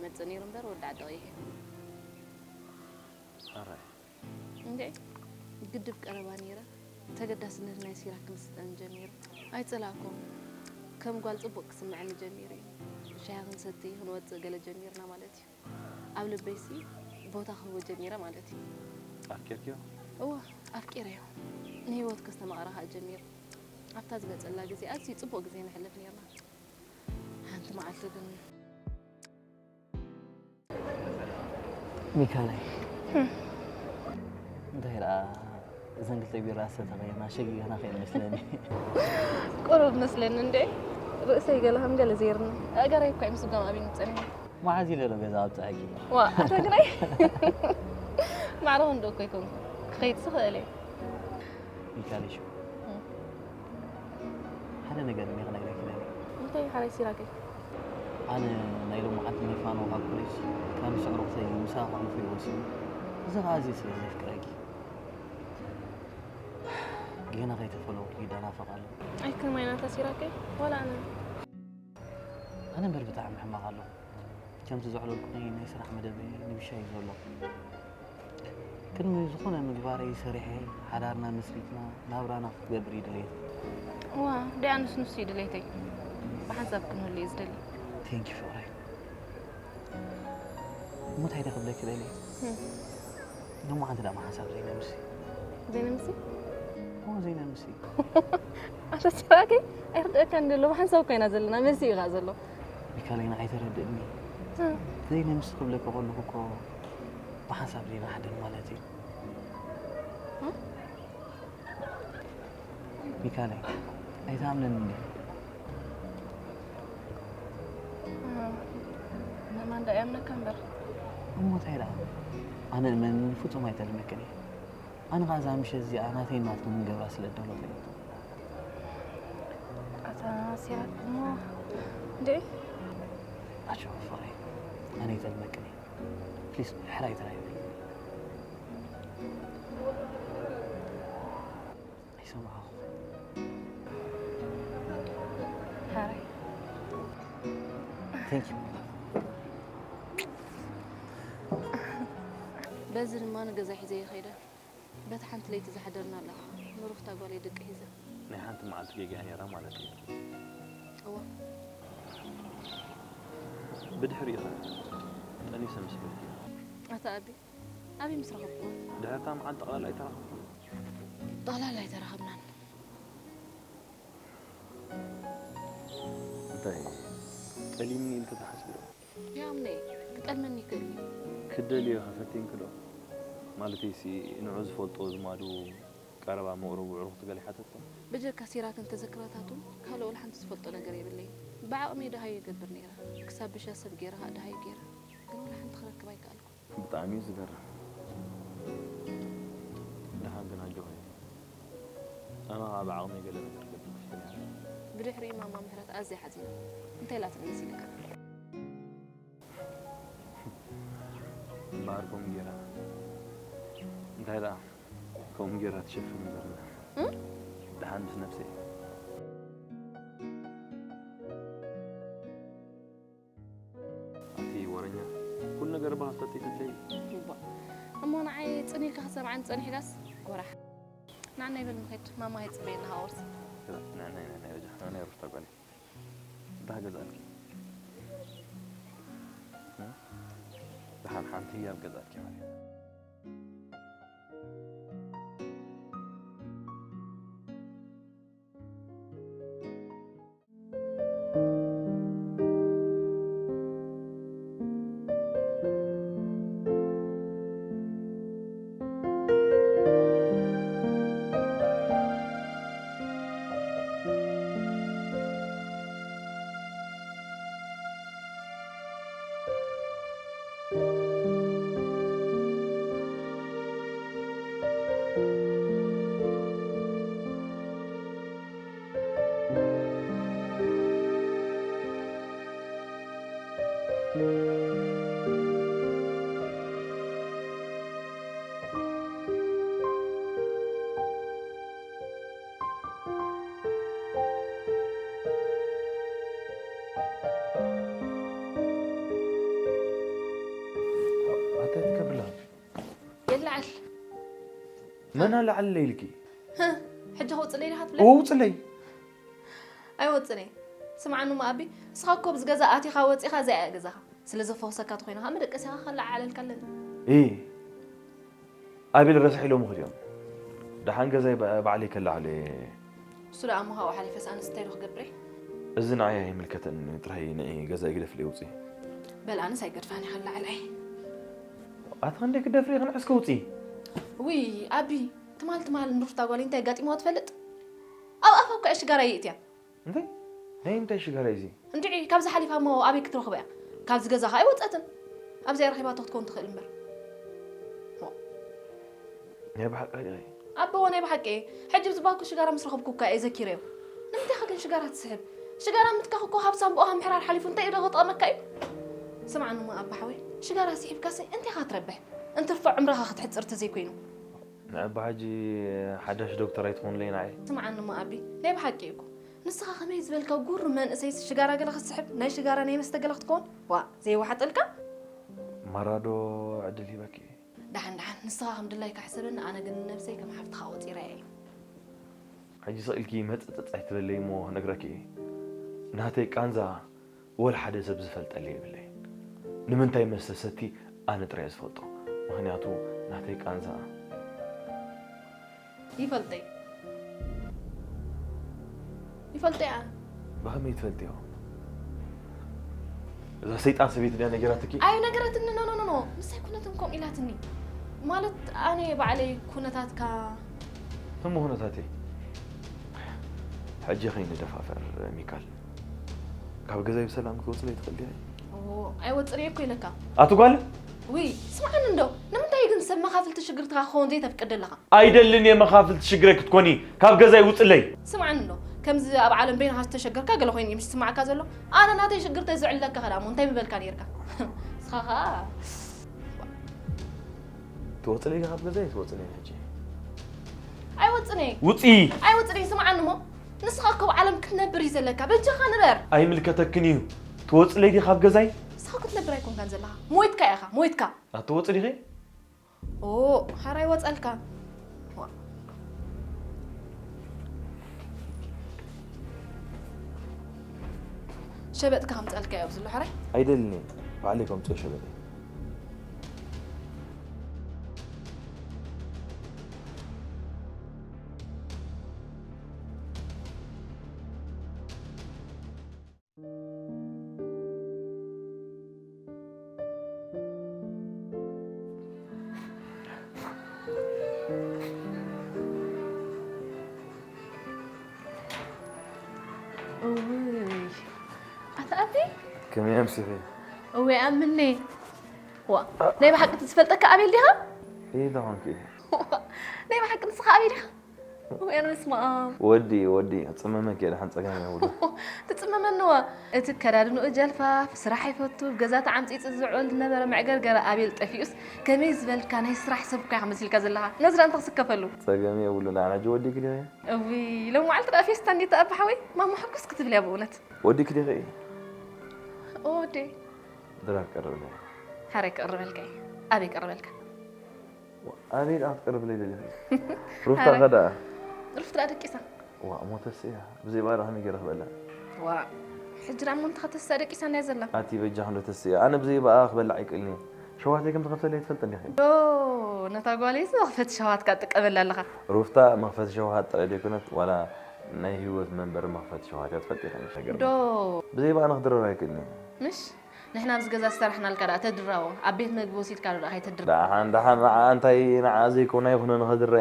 መጽእ ነይሩ እምበር ወዲ ዓዲ ቀይሕ እዩ። ሕራይ እንዴ ግድብ ቀረባ ነይረ። ተገዳስነት ናይ ሲራክ ክምስጠን ጀሚሩ። ኣይጸላእኩም። ከም ጓል ጽቡቕ ክስምዐኒ ጀሚሩ እዩ። ሻሂ ክንሰቲ ክንወጽእ ገለ ጀሚርና ማለት እዩ። ኣብ ልበይሲ ቦታ ክህቦ ጀሚረ ማለት እዩ። ኣፍቂርክዮ? እወ ኣፍቂረዮ። ንህይወት ከስተማቕራ ከኣ ጀሚሩ። ኣብታ ዝመጸላ ግዜ ኣዝዩ ጽቡቕ ግዜ ነሕልፍ ነርና። ሓንቲ መዓልቲ ግን ሚካለይ እንታይ ደኣ እዘን ክልተ ቢራ ዝሰተኸየና ሸጊግና ከይመስለኒ። ቁሩብ መስለኒ እንዴ። ርእሰይ ገለ ከም ገለ ዘይርኒ። ኣእጋረይ እኳ እዩ ምስጓም ኣቢኒ ጸኒሑ። መዓዝ ኢለ ዶ ገዛ ኣብጽሐኪ? ዋ ኣታ ግናይ። ማዕረ ክንዶ እኮ ይኮንኩ። ክኸይድ ስኽእል እየ። ሚካለይ ሽኮር ሓደ ነገር እኒ ክነግረኪ ደሊ። እንታይ ሓራይ ሲራከይ? ኣነ ናይ ሎማዓንቲ ናይ ፋኖ ካብ ኮሌጅ ካብ ምስ ኣዕሩኽተይ ምሳኻ ከሕልፎ እዩ ወሲኑ። እዚ ኸዓ ኣዝየ ስለ ዘፍቅረኪ ገና ከይተፈለኹ ይደናፈቕ ኣሎ። ኣይከማይ ናታ ሲራከይ ዋላ ኣነ ኣነ እምበር ብጣዕሚ ሕማቕ ኣለኹ። ከምቲ ዘዕለልኩኺ ናይ ስራሕ መደበይ ንብሻ እዩ ዘሎ። ቅድሚ ዝኾነ ምግባረይ ሰሪሐ ሓዳርና መስሪትና ናብራና ክትገብር እዩ ድሌተይ። ዋ ደኣ ንስ ንሱ እዩ ድሌተይ። ብሓንሳብ ክንህሉ እዩ ዝደሊ። ቴንኪ ፍቕረይ። እሞ እንታይ ደ ክብለኪ ደልየ? ሎማዓንቲ ደኣ ሓንሳብ ዘይነምሲ። ዘይነምሲ? እሞ ዘይነምሲ። ኣታ ሲራከይ ኣይርድአካን ዘሎ ብሓንሳብ ኮይና ዘለና መልሲ እዩ ኸዓ ዘሎ። ሚካሌና ኣይተረድእኒ። ዘይነምሲ ክብለኪ ከለኹ እኮ ብሓንሳብ ዘይንሓድር ማለት እዩ። ሚካሌ ኣይትኣምነኒ እንዴ? ምእማን ዶ የኣምነካ እምበር። እሞ እንታይ ደኣ? ኣነ እመንኒ ፍጹም ኣይተልመክን እየ። ኣነ ኸዓ እዛ ምሸት እዚኣ ናተይን ናትኩምን ገብራ ስለ እደለኹ እየ። ኣታ ሲራክ እሞ እንዴ? ኣጆኺ ፍቕረይ ኣነ ኣይተልመክን እየ። ፕሊስ ሕራይ ተራይ ኣይሰማዕኹ። ሕራይ ቴንክ ዩ። በዚ ድማ ንገዛ ሒዘ ይኸይደ። በቲ ሓንቲ ለይቲ ዝሓደርናላ ንሩኽታ ጓለይ ደቂ ሒዘ። ናይ ሓንቲ መዓልቲ ጌጋ ነይራ ማለት እዩ። እዋ ብድሕሪኡ ኸ ጠኒሰ ምስ በልኪ? ኣታ ኣቢ ኣበይ ምስ ረኸብኩዋ? ድሕርታ መዓልቲ ጠቕላላ ኣይተራኸብኩም? ጠቕላላ ኣይተራኸብናን። እንታይ ጠሊምኒ ኢልኪ ትሓስቢ ዶ? ያምነ ክጠልመኒ ይክእል እዩ። ክደልዮ ከፈቲንኪ ዶ? ማለተይሲ ንዑ ዝፈልጦ ዝማዱ ቀረባ መቕረቡ ዕሩኽቲ ገለ ይሓተቶ? ብጀካ ሲራክን ተዘክሮታቱን ካልእ ወላ ሓንቲ ዝፈልጦ ነገር የብለይን። ብዓቕመይ ደሃዩ ይገብር ነይረ። ክሳብ ብሻ ሰብ ገይረ ከዓ ደሃዩ ገይረ። ግን ወላ ሓንቲ ክረክብ ኣይከኣልኩ። ብጣዕሚ እዩ ዝገርም። ደሓን ግን ኣጆኺ። ኣነ ከዓ ብዓቕመይ ገለ ነገር ክገብር ክፍትን እየ። ብድሕሪኡ ማማ ምሕረት ኣዝያ ሓዚና። እንታይ ኢላትኒ መሲልካ? እምበኣር ከምኡ ገይራ እንታይ ደኣ ከምኡ ገይራ ትሸፍን እምበር። ደሓን ምስ ነብሰይ። ኣቲ ወረኛ ኩሉ ነገር ብሃፍታ ተይትለይ። እባ እሞ ንዓይ ጽን ኢልካ ክሰምዓኒ ጸኒሕካስ ጎራሕ። ንዓናይ በል ንኸድ ማማ ይጽበየና ሃወርስ። ንዕናይ ንዕናይ በጃ ንዕናይ ሩፍታ ጓለይ። እንታይ ገዛእልኪ? ደሓን ሓንቲ ህያብ ገዛእልኪ ማለት እዩ። መን ኣለዓለለይ ኢልኪ? ህህ፣ ሕጂ ከውፅለይ ዲኻ ትብለ? እወ ውፅለይ። ኣይወፅን እየ። ስምዓኒ እሞ ኣቢ፣ ንስኻ እኮ ኣብዚ ገዛ ኣቲኻ ወፂኻ እዚኣ እያ ገዛኻ። ስለ ዘፈኹሰካ ተኾይኑ ከዓ መደቀሲኻ ከለዓዕለልካ ኣለኒ። እ ኣቤል ረሳሕ ኢሎም ክድዮም። ደሓን ገዛይ ባ- ባዕለይ ከለዓዕሎ እየ። እሱ ደኣ እሞ ካብኡ ሓሊፈስ ኣነስ እንታይ ዶ ክገብር እየ? እዚ ንዓይ ኣይምልከተን ጥራይ ንዒ ገዛይ ግደፍለይ ውፅኢ። በል ኣነስ ኣይገድፋን እየ ከለዓዕላ እየ። ኣቲ ክንደይ ክደፍሪ ክንዕስ ከውፅኢ? ውይ ኣቢ፣ ትማል ትማል ንሩፍታ ጓል እንታይ ኣጋጢምዋ ትፈልጥ? ኣብ ኣፋ እኮ እያ ሽጋራ የእትያ። እንታይ ናይ ምንታይ ሽጋራ እዚ? እንድዒ ካብዚ ሓሊፋ እሞ ኣበይ ክትረኽቦ እያ? ካብዚ ገዛ ኸዓ ኣይወፀትን። ኣብዚኣ ረኺባቶ ክትከውን ትኽእል እምበር። ናይ ብሓቂ ዲኺ? ኣቦ ናይ ብሓቂ እየ። ሕጂ ብዝባኩ ሽጋራ ምስ ረኸብኩ እኳ እየ ዘኪረዮ። ንምንታይ ኢኻ ግን ሽጋራ ትስሕብ? ሽጋራ ምትካኽ እኮ ካብ ሳንቡእኻ ምሕራር ሓሊፉ እንታይ ኢዶ ክጠቕመካ እዩ? ስምዓኒ እሞ ኣባ ሓወይ፣ ሽጋራ ስሒብካሲ እንታይ ኢኻ ትረብሕ? እንትርፎ ዕምርኻ ክትሕፅር ተዘይኮይኑ። ንዕባ ሕጂ ሓዳሽ ዶክተር ኣይትኾንለይ ንዓይ። ስምዓኒ እሞ ኣቢ፣ ናይ ብሓቂ እዩ እኮ። ንስኻ ከመይ ዝበልካ ጉር መንእሰይስ ሽጋራ ገለ ክትስሕብ፣ ናይ ሽጋራ ናይ መስተ ገለ ክትከውን? ዋ፣ ዘይወሓጠልካ? ማራ ዶ ዕድል ሂበኪ? ደሓን ደሓን፣ ንስኻ ከም ድላይካ ሕሰበኒ፣ ኣነ ግን ንነብሰይ ከም ሓፍትኻ ቆፂረያ እየ። ሕጂ ስቕ ኢልኪ መፀፀፅ ኣይትበለይ እሞ ክነግረኪ እየ። ናተይ ቃንዛ ወላ ሓደ ሰብ ዝፈልጠለይ የብለይን። ንምንታይ መስተ ሰቲ ኣነ ጥራይ እየ ዝፈልጦ። ምኽንያቱ ናተይ ቃንዛ ይፈልጠይ ይፈልጠያ። ብኸመይ ትፈልጥዮ? እዛ ሰይጣን ሰበይቲ ድያ ነጊራትኪ? ኣይነገረትኒ። ኖ ኖ ኖ ኖ፣ ንሳ ኣይኮነትን ከምኡ ኢላትኒ። ማለት ኣነ ባዕለይ ኩነታትካ እሞ ኩነታተይ ሕጂ ከይንደፋፈር ሚካል፣ ካብ ገዛይ ብሰላም ክትወፅለይ ትኽእል ዲኺ? ኦ፣ ኣይወፅን እየ እኮ ኢለካ። ኣቲ ጓል ውይ ስምዓኒ እንዶ፣ ንምንታይ ግን ሰብ መኻፍልቲ ሽግርትኻ ክኸውን ዘይተፍቅድ ኣለኻ? ኣይደልን እየ መኻፍልቲ ሽግረይ ክትኮኒ፣ ካብ ገዛይ ውፅለይ። ስምዓኒ እንዶ፣ ከምዚ ኣብ ዓለም በይንኻ ዝተሸገርካ ገለ ኮይኑ እዩ ምሽ ዝስምዓካ ዘሎ? ኣነ ናተይ ሽግር ተዝዕለካ ከዳ እሞ እንታይ ምበልካ ነይርካ? ንስኻ ኸኣ ትወፅለይ ካብ ገዛይ ትወፅለይ ሕጂ። ኣይወፅን እየ ውፂ ኣይወፅን እየ። ስምዓኒ እሞ፣ ንስኻ እኮ ኣብ ዓለም ክትነብር እዩ ዘለካ። በጃኻ ንበር። ኣይምልከተክን እዩ። ትወፅለይ ዲ ካብ ገዛይ? ንስኻ ክትነብር ኣይኮንካን ዘለኻ፣ ሞይትካ ኢኻ ሞይትካ። ኣቲ ወፂ ዲኺ? ኦ፣ ሓራይ ወፀልካ። ዋ። ሸበጥካ ከምፀልካ እዩ ኣብዚ ዘሎ ሓራይ። ኣይደልን እየ ባዕለይ ከምፅኦ ሸበጠይ። እውይ ኣታ ኣቢ ከመይ ኣምሲኺ? እወ ኣምኔ ዋ ናይ ብሓቂ ትዝፈልጠካ ኣቤል ዲኻ? ኢለ ኾንኪ ናይ ብሓቂ ንስኻ ኣቤል ዲኻ? እወ ኣነ ስማ ወዲ ወዲ ጽመመኪ ድሓን ጸገም የብሉ። ትጽመመንዋ እቲ ከዳድንኡ ጀልፋፍ ስራሕ ይፈቱ ገዛ ተዓምጺጹ ዝውዕል ዝነበረ መዕገርገረ ኣቤል ጠፊኡስ ከመይ ዝበልካ ናይ ስራሕ ሰብ እኳ ኢኻ መሲልካ ዘለኻ ነዝራ እንተ ክስከፈሉ ጸገም የብሉ ንዓና ሕጂ ወዲ ግዲ እዊ ሎም መዓልቲ ደኣ ፌስታ እንዴት ተኣባሓወይ ማማ ሕጉስ ክትብልያ ብእውነት ወዲ ክዲ ኸኢ ኦዴ ድራር ቀርብለይ ሓረይ ክቕርበልካ እዩ ኣበይ ክቕርበልካ ኣበይ ደኣ ክትቀርብለይ ደሊኺ ሩፍታ ከዳ ሩፍት ደኣ ደቂሳ ዋ እሞ ተስእያ ብዘይ ባዳ ከመይ ገይረ ክበላ ዋ ሕጂ ደኣ እሞ እንተ ከተስኣ ደቂሳ ናይ ዘላ ኣቲ በጃ ክንዶ ተስእያ ኣነ ብዘይ ባኣ ክበላዕ ኣይክእልን እየ ሸዋተይ ከም ትኸፍተለይ ትፈልጥ እንዲኺ ዶ ነታ ጓለይስ መኽፈቲ ሸዋትካ ትጥቀመላ ኣለኻ ሩፍታ መኽፈቲ ሸውሃት ጥራይ ዘይኮነት ዋላ ናይ ህይወት መንበሪ መኽፈቲ ሸውሃት እያ ትፈልጥ ኢኻ ነገር ዶ ብዘይ ባኣ ንክድረር ኣይክእልን እየ ምሽ ንሕና ኣብዚ ገዛ ዝሰራሕናልካ ደኣ ተድራዎ ኣብ ቤት መግቢ ወሲድካ ዶ ደኣ ከይተድር ደሓን ደሓን ንዓ እንታይ ንዓ ዘይኮና ይኹነ ንኸድረ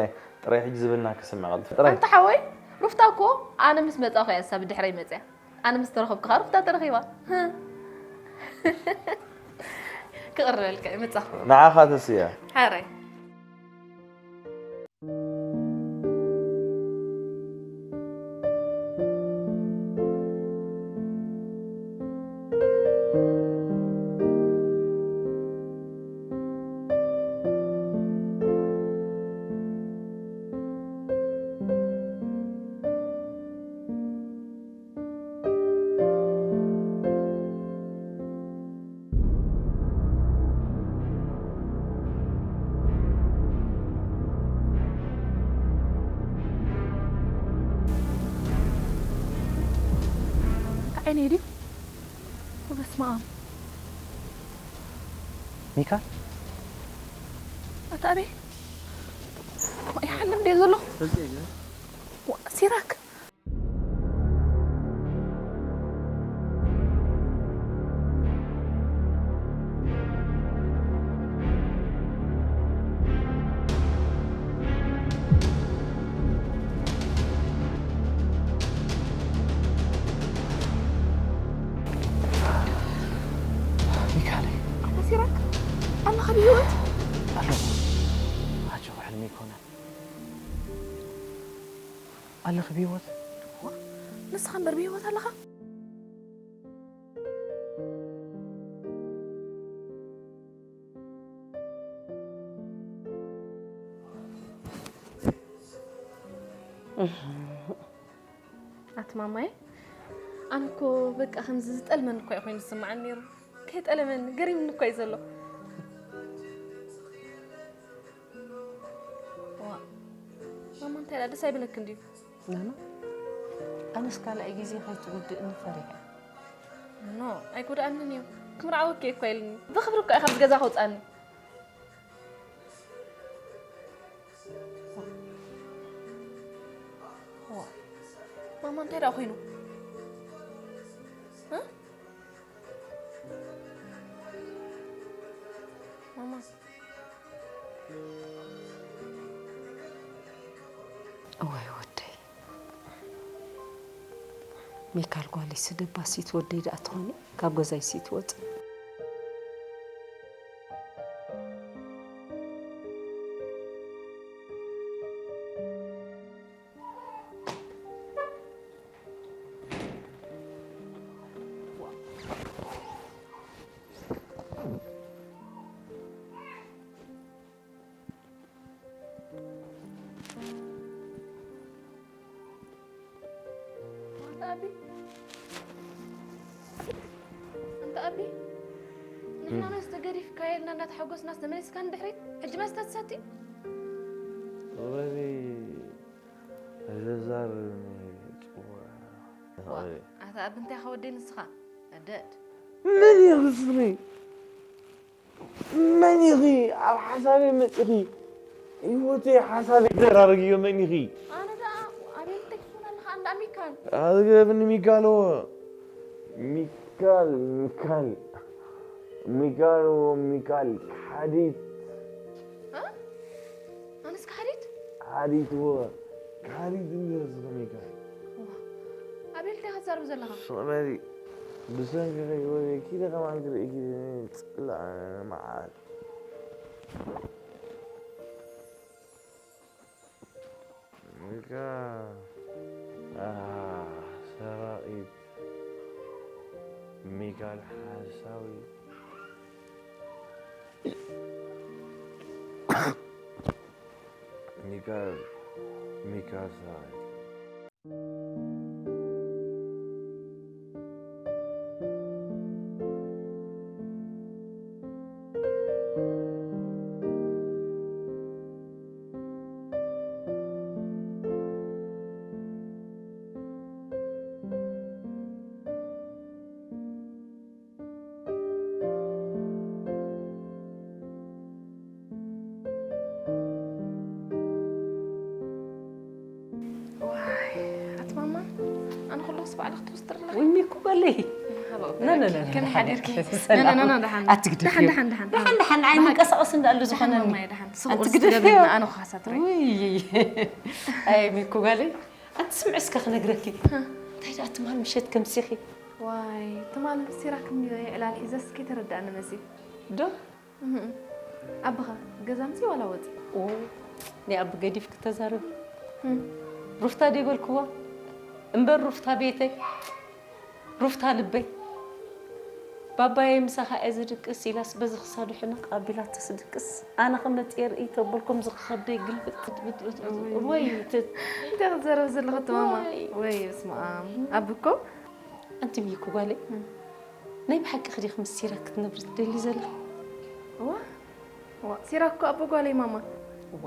ጥራይ ሕጂ ዝበልና ክስምዕ ቀልጥፍ ጥራይ ኣንታ ሓወይ ሩፍታ እኮ ኣነ ምስ መጻኹ እያ እሳ ብድሕረይ መጽያ ኣነ ምስ ተረኸብኩ ከዓ ሩፍታ ተረኺባ ክቕርበልካ እየ መጻኹ ንዓኻ ተስያ ሓራይ እኔ ዲዩ በስመ ኣብ። ሚካ? ኣታ ኣቤል፣ ይሓልም ድየ ዘሎ? ዋ፣ ሲራክ። ሚካለይ። ኣታ ሲራክ፣ ኣለኻ ብህይወት? ኣለኹ። ኣጆኺ፣ ሕልሚ ኣይኮነን። ኣለኺ ብህይወት? ዋ፣ ንስኻ እምበር ብህይወት ኣለኻ? ኣቲ ማማይ፣ ኣነ እኮ በቃ ከምዚ ዝጠልመኒ እኮ እዩ ኮይኑ ዝስምዓኒ ነይሩ። ከይጠለመኒ ገሪምኒ እኮ እዩ ዘሎ። ዋ፣ ማማ እንታይ ደኣ ደስ ኣይብለክን ድዩ? ናና፣ ኣነስ ካልኣይ ግዜ ከይትጉድእኒ ፈሪሐ። ኖ፣ ኣይጎድኣንን እዩ። ክምርዓወኪ እኮ ኢልኒ። ብኽብሪ እኮ እዩ ካብዚ ገዛ ከውፅኣኒ። ዋ፣ ማማ እንታይ ደኣ ኮይኑ? እ? ማማ። እዋይ ወደይ። ሚካል ጓለይ ስደባ ሲት ወደይ ደኣ ትኾኒ ካብ ገዛይ ሲት ወጽእ። ኣንታ ኣቢ፣ ኣንታ ኣቢ፣ ንሕና መስተ ገዲፍካዮ ኢልና እንዳተሓጎስናስ ተመሊስካ ንድሕሪት? ሕጂ መስተ ትሰቲ? ወዲ ተዛርብኒ ጽቡቕ። ኣታ ኣቢ እንታይ ከወዲ ንስኻ? ኣደድ። መን ኢኺ ስኺ? መን ኢኺ ኣብ ሓሳበይ መጺኺ? ህይወተይ ሓሳበይ ተራርግዮ መን ኢኺ? ኣነ ደኣ ኣቤል እንታይ ክትብል ኣለኻ? ኣንዳ ሚካል። ኣዝገብኒ ሚካል እዎ። ሚካል፣ ሚካል። ሚካል እዎ፣ ሚካል። ሓዲት። እ? ኣነስ ከሓዲት? ሓዲት እዎ። ከሓዲት እንድረስ ከመይ ኢልካ? ዋ፣ ኣቤል እንታይ ክትዛረብ ዘለኻ? ስቕ በሊ። ብሰንኪ ከይወደኪ ኢለ ከማን ክርእየኪ ጽላእ መዓት። ሚካ፣ ኣሃ፣ ሰራቒት። ሚካል ሓሳዊ። ሚካል፣ ሚካል ሰራቒት። ዋይ፣ ኣቲ ማማ፣ ኣነ ኩሉ ምስ ባዕልኺ ትኹስትሪ ኣለኺ። ወይ ሚኩ በለይ። ሃባ ና፣ ና፣ ና፣ በለኪ። ና፣ ከመይ ሓዲርኪ? ሰላም። ና፣ ና፣ ና፣ ደሓን። ኣትግደፍዮ። ደሓን፣ ደሓን፣ ደሓን። ደሓን፣ ደሓን፣ ደሓን። ኣይምንቀሳቐስን ደኣ ኣሎ ዝኾነኒ። ደሓን ማማየ፣ ደሓን። ስቕ ኣትግደፍዮ። ስደደብና፣ ኣነ ክሓሳትረይ። ውይ፣ ኣይ ሚኩ በለይ። ኣቲ ስምዒ እስከ ክነግረኪ። ሃ። እንታይ ደኣ ትማል ምሸት ከምሲኺ? ዋይ፣ ትማል ሲራክ ዕላል ሒዘስ ከይተረዳእኒ መሲ። ዶ? እህ። ኣቦኻ ገዛ ምሲ ዋላ ወፂ? ኦ፣ ናይ ኣቢ ገዲፍ ክተዛረቢ። እም። ሩፍታ ደይበልክዋ? እምበር ሩፍታ ቤተይ፣ ሩፍታ ልበይ። ባባየ ምሳኻ እየ ዝድቅስ ኢላስ በዚ ክሳዱ ሕንቕ ኣቢላቶ ስድቅስ። ኣነ ክመፅእ ርእይ ተበልኩም ዝኽኸብደይ ግልብጥ ብጥብጥብጥ። እውይ። ወይ፣ ት-፣ እንታይ ክትዛረብ ዘለኹ እቲ ማማ? ወይ። ወይ፣ በስመ ኣብ። ኣቢ እኮ ኣንቲ ሚኩ ጓለይ፣ እም። ናይ ብሓቂ ዲኺ ምስ ሲራክ ክትነብሪ ትደሊ ዘለኺ? እዋ፣ እዋ፣ ሲራክ እኮ ኣቦ ጓለይ ማማ። እዋ፣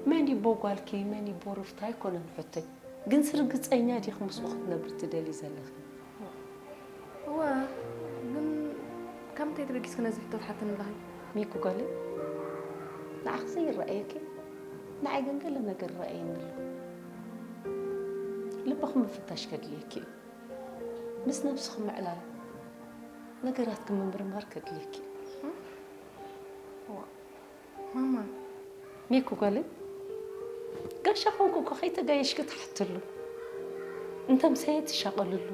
መን ይቦ ጓልኪ፣ መን ይቦ ሩፍታ ኣይኮነን ሕቶይ። ግንስ ርግጸኛ ዲኺ ምስኡ ክትነብሪ ትደሊ ዘለኺ? እዋ፣ ግን ካብ ምንታይ ተበጊስኪ ነዚ ሕቶ ትሓትኒ ኣለኺ? ሚኩ ጓለይ፣ ንዓኺ ዘይረኣየኪ፣ ንዓይ ግን ገለ ነገር ይረኣየኒ ኣሎ። ልብኺ ምፍታሽ ከድልየኪ እዩ። ምስ ነብስኺ ምዕላል፣ ነገራትኪ ምምርማር ከድልየኪ እዩ። እዋ፣ ማማ። ሚኩ ጓለይ፣ ጋሻ ኮንኩ እኮ ከይተጋየሽኪ ትሓትሉ፣ እንተምሰየ ትሻቐልሉ፣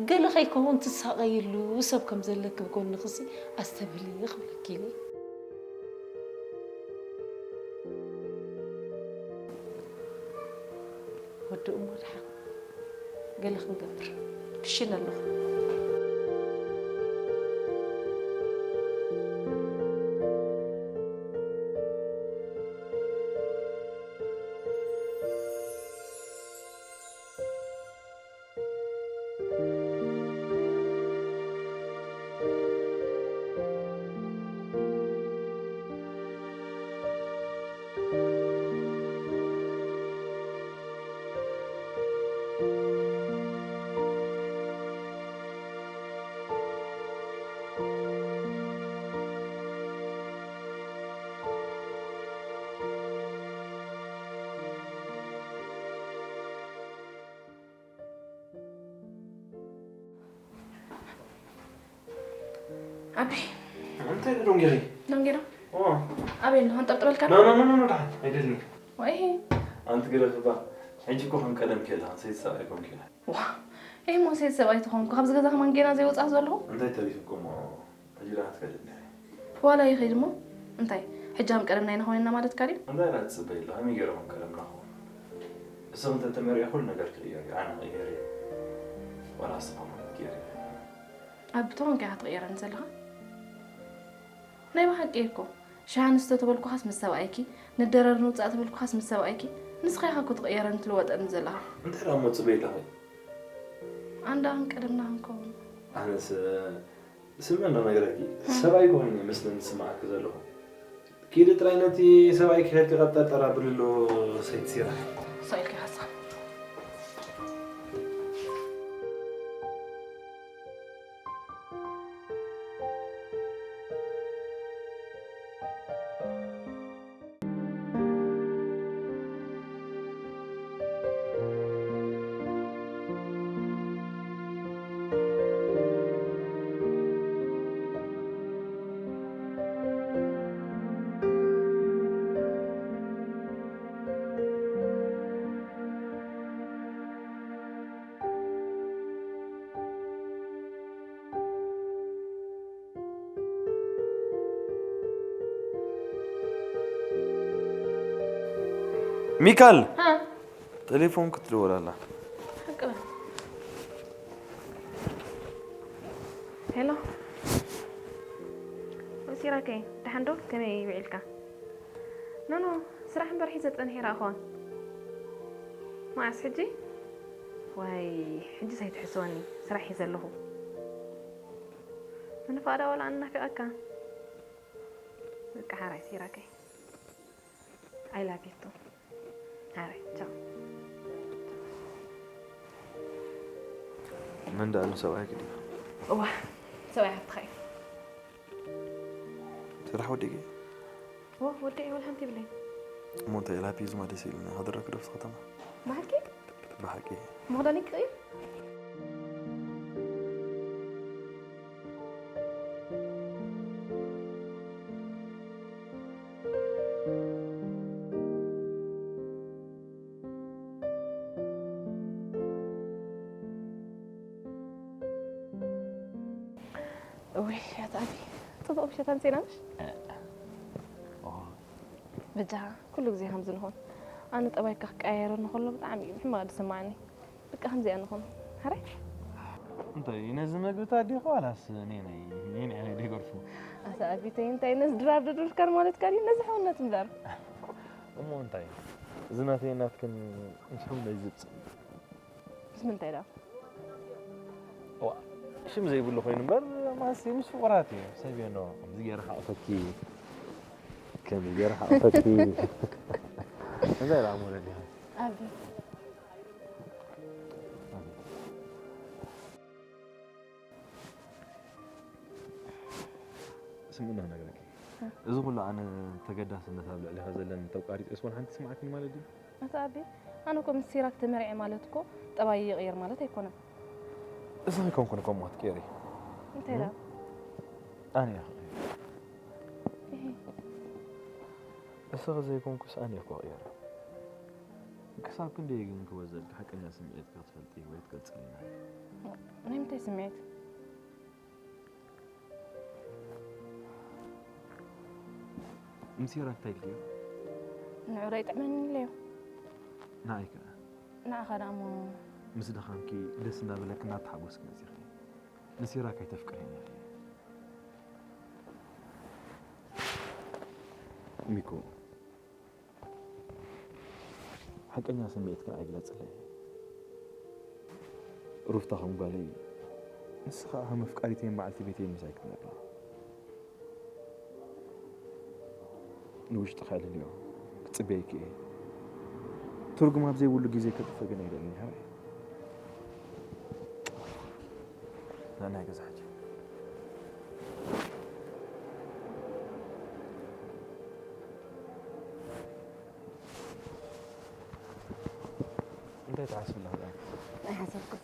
ገለ ከይከውን ትሳቐይሉ ሰብ ከም ዘለኪ ብጎንኺሲ ኣስተብህሊ ክብለኪ ኢለ። ወዲ እሞ ደሓን ገለ ክንገብር ክሽነ ኣለኹ። ኣቢ። እንታይ ደንጊኺ? ደንጊራ? ኦ። ኣበይ ኣለኹ? ኣንጠልጥለልካ ኖ፣ ዶ? ኖ፣ ኖ፣ ኖ፣ ኖ፣ ደሓን፣ ኣይደልን። ወይ። ኣንቲ ግደፊ እባ። ሕጂ እኮ ከም ቀደምኪ የለኽን፣ ሰይቲ ሰብኣይ ኮንኪ ኢኺ። ዋ። እሞ ሰይቲ ሰብኣይ ተኾንኩ፣ ካብዚ ገዛ ከማን ጌና ዘይወጻእ ዘለኹ? እንታይ ተሪፉኪ እሞ? ሕጂ ደኣ ክትከዲ እንዲኺ። ዋላ ይኸይድ እሞ፣ እንታይ፣ ሕጂ ከም ቀደምና ኢና ኮይንና ማለትካ ድዩ? እንታይ ደኣ ትጽበዪ ኣለኺ? ከመይ ገይረ ከም ቀደምና ክኸውን? ንስኺ እንተ ተመሪዒ ኩሉ ነገር ክቕየር እዩ። ኣነ ክቕየር እየ። ዋላ ንስኻ ማለት ክቕየር እየ። ኣቢ፣ ተኾንካ ኢኻ ትቕየረኒ ዘለኻ? ናይ ብሓቂ እኮ፣ ሻሂ ንስተ ተበልኩኻስ ምስ ሰብኣይኪ፣ ንደረር ንውጻእ ተበልኩኻስ ምስ ሰብኣይኪ፣ ንስኻ ኢኻ እኮ ትቕየረኒ ትልወጠኒ ዘለኻ። እንታይ ደኣ እሞ ትጽበዪ ኣለኺ? ኣንዳ ከም ቀደምና ክንከውን። ኣነስ ስምዒ እንዶ ነግረኪ፣ እም። ሰብኣይ ኮይኑ ይመስለኒ ዝስምዓኪ ዘለኹ። ኪዲ ጥራይ ነቲ ሰብኣይኪ ሄድኪ ቀብጠርጠር ኣብልሉ ሰይቲ ሲራክ። ሰው ኢልኪ ሓሳብ። ሚካል! ሃ? ቴሌፎን ክትደውል ኣላ። ሓቂ በል። ሄሎ። ሲራከይ፣ ደሓን ዶ? ከመይ ውዒልካ? ኖ፣ ኖ፣ ስራሕ እምበር ሒዘ ጸኒሐ ይረኣኽዋ። መዓስ ሕጂ? ዋይ፣ ሕጂስ ኣይትሕስወኒ፣ ስራሕ ሒዘ ኣለኹ። ምንፋዳ ዋላ ኣናፊቐካ። በቃ ሓራይ ሲራከይ። I love you too። ሓራይ፣ ቻው። መን ደኣ ኣሎ ሰብኣይኪ ድዩ? እዋ፣ ሰብኣይ ሃብትኻ እዩ። ስራሕ ወዲእኪ? እዋ፣ ወዲኤ፣ ወላ ሓንቲ የብለይን። እሞ እንታይ ኢላ ፒዝማ ደስ ኢሉኒ፣ ሃደረኪ ዶ ኣብቲ ከተማ? ብሓቂ? ብሓቂ። መኽደኒ ክቕይር? እውይ፣ ኣታ ኣቢ፣ ጽቡቕ ምሸት ኣምጺእና ምሽ? ኦ። በጃኻ፣ ኩሉ ግዜ ከምዚ ንኹን። ኣነ ጠባይካ ክቀያየረኒ ከሎ ብጣዕሚ እዩ ብሕማቕ ዝስምዓኒ። በቃ ከምዚኣ ንኹን። ሕራይ? እንታይ፣ ነዚ መግቢ ታዲኺ ዋላስ ነናይ፣ ነናይ ደገርፉ? ኣታ ኣቢተይ፣ እንታይ ነዚ ድራር ደድርካን ማለትካ ድዩ? ነዚ ሕውነት እምበር። እሞ እንታይ፣ እዚ ናተይ ናትክን ምስ ሕውነይ ዝብጽ። ምስ ምንታይ ደኣ? ዋ፣ ሽም ዘይብሉ ኮይኑ እምበር፣ ማሲ ምስ ፍቑራት እዩ። ሰብ እየ ኖ፣ ከምዚ ገይረ ክዓቕፈኪ፣ ከምዚ ገይረ ክዓቕፈኪ። እንታይ ደኣ እሞ ነዲኻ? ኣቢ። ኣቢ። ስምዒና ክነግረኪ። እዚ ኩሉ ኣነ ተገዳስነት ኣብ ልዕሊኻ ዘለኒ ተቋሪጸ ስወን ሓንቲ ስምዓትኒ ማለት ድዩ? ኣታ ኣቢ፣ ኣነ እኮ ምስ ሲራክ ተመርዕየ ማለት እኮ ጠባይ ይቕየር ማለት ኣይኮነን። እዚ ኣይኮንኩን ከምኡ ክትቅየሪ። እንታይ ደኣ? ኣነ እየ ክቕየር። እሂ። እስኺ ዘይኮንኩስ ኣነ እኮ እቕየር። ክሳብ ክንደይ ግን ክወዘልኪ ሓቀኛ ስምዒትኪ ክትፈልጢ ወይ ክትገልጽልና? ናይ ምንታይ ስምዒት? ምስ ሄራክ እንታይ ኢልክዮ? ንዑ ዶ ይጥዕመኒ ኢለዮ። ንዓይ ከ? ንዓኻ ደኣ እሞ? ምስ ደኻምኪ ደስ እንዳበለኪ እናተሓጎስኪ መጺኺ። ንሲራክ ኣይተፍቅርዮን ኢኺ። ሚኮ፣ ሓቀኛ ስምዒትክን ኣይግለጽለይ። ሩፍታ ከም ጓለይ፣ ንስኻ ከም ኣፍቃሪተይን በዓልቲ ቤተይን ምሳይ ክትነብራ። ንውሽጥኻ ኣልልዮ፣ ክጽበየኪ እየ። ትርጉም ኣብ ዘይብሉ ግዜ ከጥፍእ ግን ኣይደልን፣ ሓራይ። ንዕናይ ገዛ ሕጂ። እንታይ ትሓስብ ኣለኻ? ኣይሓሰብኩን።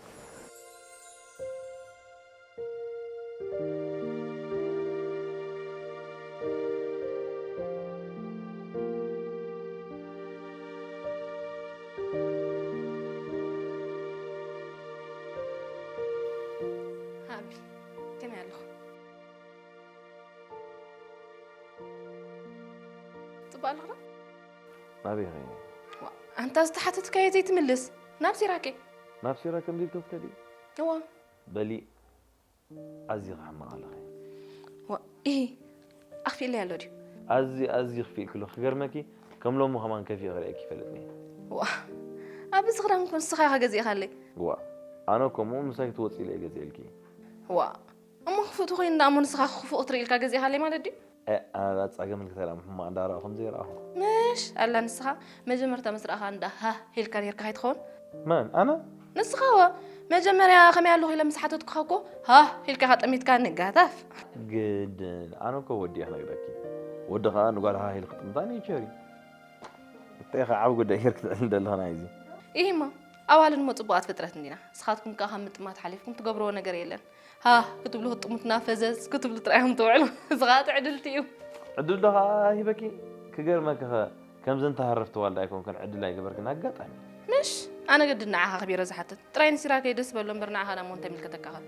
ሃቢ፣ ከመይ ኣለኹ? ጽቡቕ ኣለኹ ዶ? ናበይ ኸ? ዋ፣ ኣንታ ዝተሓተትካዮ ዘይትምልስ፣ ናብ ሲራኬ። ናብ ሲራክ ከምዚ ኢልኪ ክትከዲ? እዋ። በሊ፣ ኣዝዪ ክሕምቕ ኣለኺ። ዋ፣ ኢሂ፣ ኣኽፊእለይ ኣሎ ድዩ? ኣዝዪ፣ ኣዝዪ ክፊእልኪ ኣሎ። ክገርመኪ፣ ከም ሎሚ ከማን ከፊኤ ክርእየኪ ይፈልጥኒ። ዋ፣ ኣብ እዚ ክዳን እኮ ንስኻ ኢኻ ገዚእኻለይ። ዋ፣ ኣነ ከምኡ ምሳይ ክትወጺ ኢለ እየ ገዚኤልኪ። ዋ፣ እሞ ክፉእ ተኾይኑ ደኣ እሞ ንስኻ ክፉእ ክትርኢ ኢልካ ገዚእኻለይ ማለት ድዩ? እ፣ ኣነ ደኣ ጸገም ምልክታ ኢላ ሕማቕ እንዳረኣኹ ከም ዘይረኣኹ። ምሽ፣ ኣላ ንስኻ መጀመርታ ምስ ረኣኻ እንዳ ሃህ ኢልካ ኔርካ ከይትኸውን? መን? ኣነ? ንስኻ ዋ። መጀመርያ ከመይ ኣለኹ ኢለ ምስ ሓተትኩኻ እኮ ሃህ ኢልካ ኢኻ ጠሚትካኒ ጋታፍ። ግድን፣ ኣነ እኮ ወዲ እየ ክነግረኪ። ወዲ ኸኣ ንጓል ሃህ ኢሉ ክጥምታ ኔቸር እዩ። እንታይ ኢኻ ዓቢ ጉዳይ ጌርኪ ትዕልሊ ዘለኻ ናይዚ? ኢሂማ፣ ኣዋልድ እሞ ጽቡቓት ፍጥረት እንዲና። ንስኻትኩም ከኣ ካብ ምጥማት ሓሊፍኩም ትገብርዎ ነገር የለን። ሃህ ክትብሉ ክትጥሙትና ፈዘዝ ክትብሉ ጥራይ ኢኹም ትውዕሉ። እዚ ኸኣ እቲ ዕድልቲ እዩ። ዕድል ዶ ኸኣ ሂበኪ? ክገርመኪ ኸ፣ ከምዚ እንተሃረፍቲ ዋልዳ ኣይኮንክን ዕድል ኣይገበርክን ኣጋጣሚ። ምሽ፣ ኣነ ግድን ንዓኻ ኣኽቢረ ዝሓትት። ጥራይ ንሲራከይ ደስ በሎ እምበር ንዓኻ ደኣ እሞ እንታይ ይምልከተካ ኸ?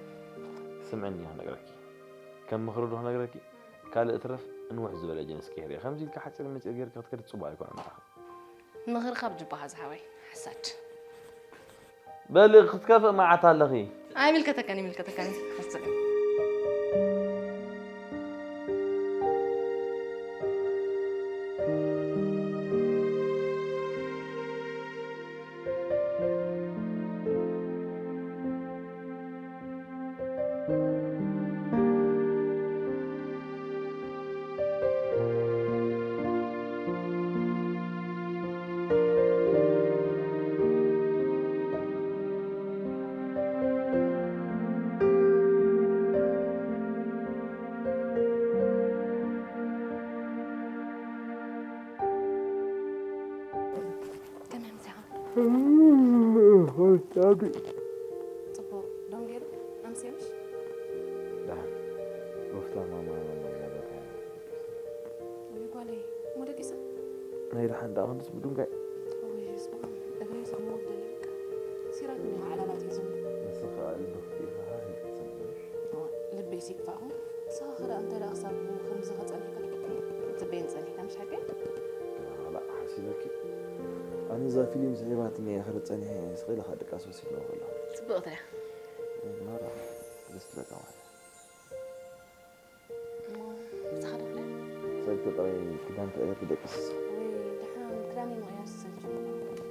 ስምዕኒ ክነግረኪ። ከም ምኽሪ ዶ ክነግረኪ? ካልእ እትረፍ እንውሕ ዝበለ ጅንስ ቀይሪ። ከምዚ ኢልካ ሓጺር መጺር ጌርካ ክትከዲ ጽቡቕ ኣይኮነን ንዓኺ። ምኽሪ ካብ ጅባኻ ዝሓወይ፣ ሓሳድ። በሊ ክትከፍእ መዓት ኣለኺ። ኣይምልከተካን፣ ይምልከተካን። ሓሳድ። ከመይ ኣምሲኻ? ጽቡቕ ደንጌሩ ኣምስየ ምሽ? ደሓን። ሩፍታ ማማ ማማ እናበልካ እያ። ወይ ጓለይ፣ እሞ ደቂሳ? ናይ ደሓን ደኣ ክንድስ ብዱንጋይ። ወይ ስማ፣ እግረይ ስማ ወደለ በቃ። ሲራክ እንዲኻ ዓላላት ሒዙ። ንስኻ ልቢ ክፍኢኻ ኢልካ ትሰምዕ። እዋ፣ ልበይ ሲክፋኹ። ንስኻ ኸ ደኣ እንታይ ደኣ ክሳብ ከምዚ ኸጸኒሕካ? ትጽበየኒ ጸኒሕካ ምሽ ሓቀይ? ዋላ ሓሲበኪ። ኣነ እዛ ፊልም ስዒባትኒ እየ ክርኢ ጸኒሐ፣ ስቕ ኢለ ኸኣ ድቃስ ወሲድኒ ከሎ። ጽብቕቲ እያ። ማራ፣ ደስ ትብለካ ማለት። እሞ ምሳኻ ዶ ክዳ? ሰልቲ ጥራይ ክዳን ተቐይር ክደቅስ። ወይ ደሓን ክዳን ምቕያር ዝሰልችው።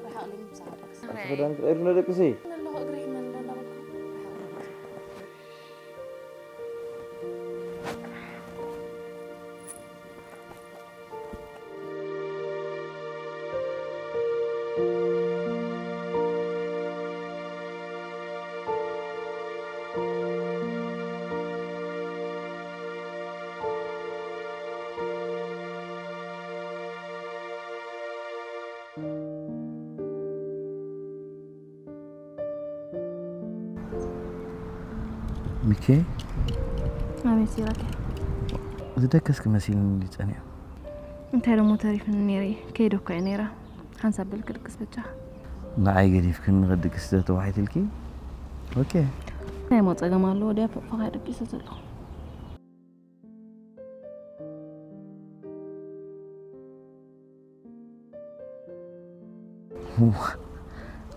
ርሓቕ ኢለኒ ምሳኻ ደቅስ። ኣቲ ክዳን ክቐይር ንደቅሲ? ኣለኹ እግሪ ሕመን ዶ እንዳበልኩ። ርሓቕ ኢለኒ። ሚኪ፣ ኣቤት ሲራክ። ዝደከስኪ መሲልኒ ጸኒሑ። እንታይ ደሞ ተሪፍኒ ነይረ፣ ከይደ እኮ እየ ነይረ። ሓንሳብ በል ክድቅስ በጃ። ንዓይ ገዲፍክኒ ክድቅስ ተባሂትልኪ? ኦኬ። ናይ ሞ ጸገም ኣለዎ ድያ ፎቕፎቕ ድቂሰ ዘለኹ።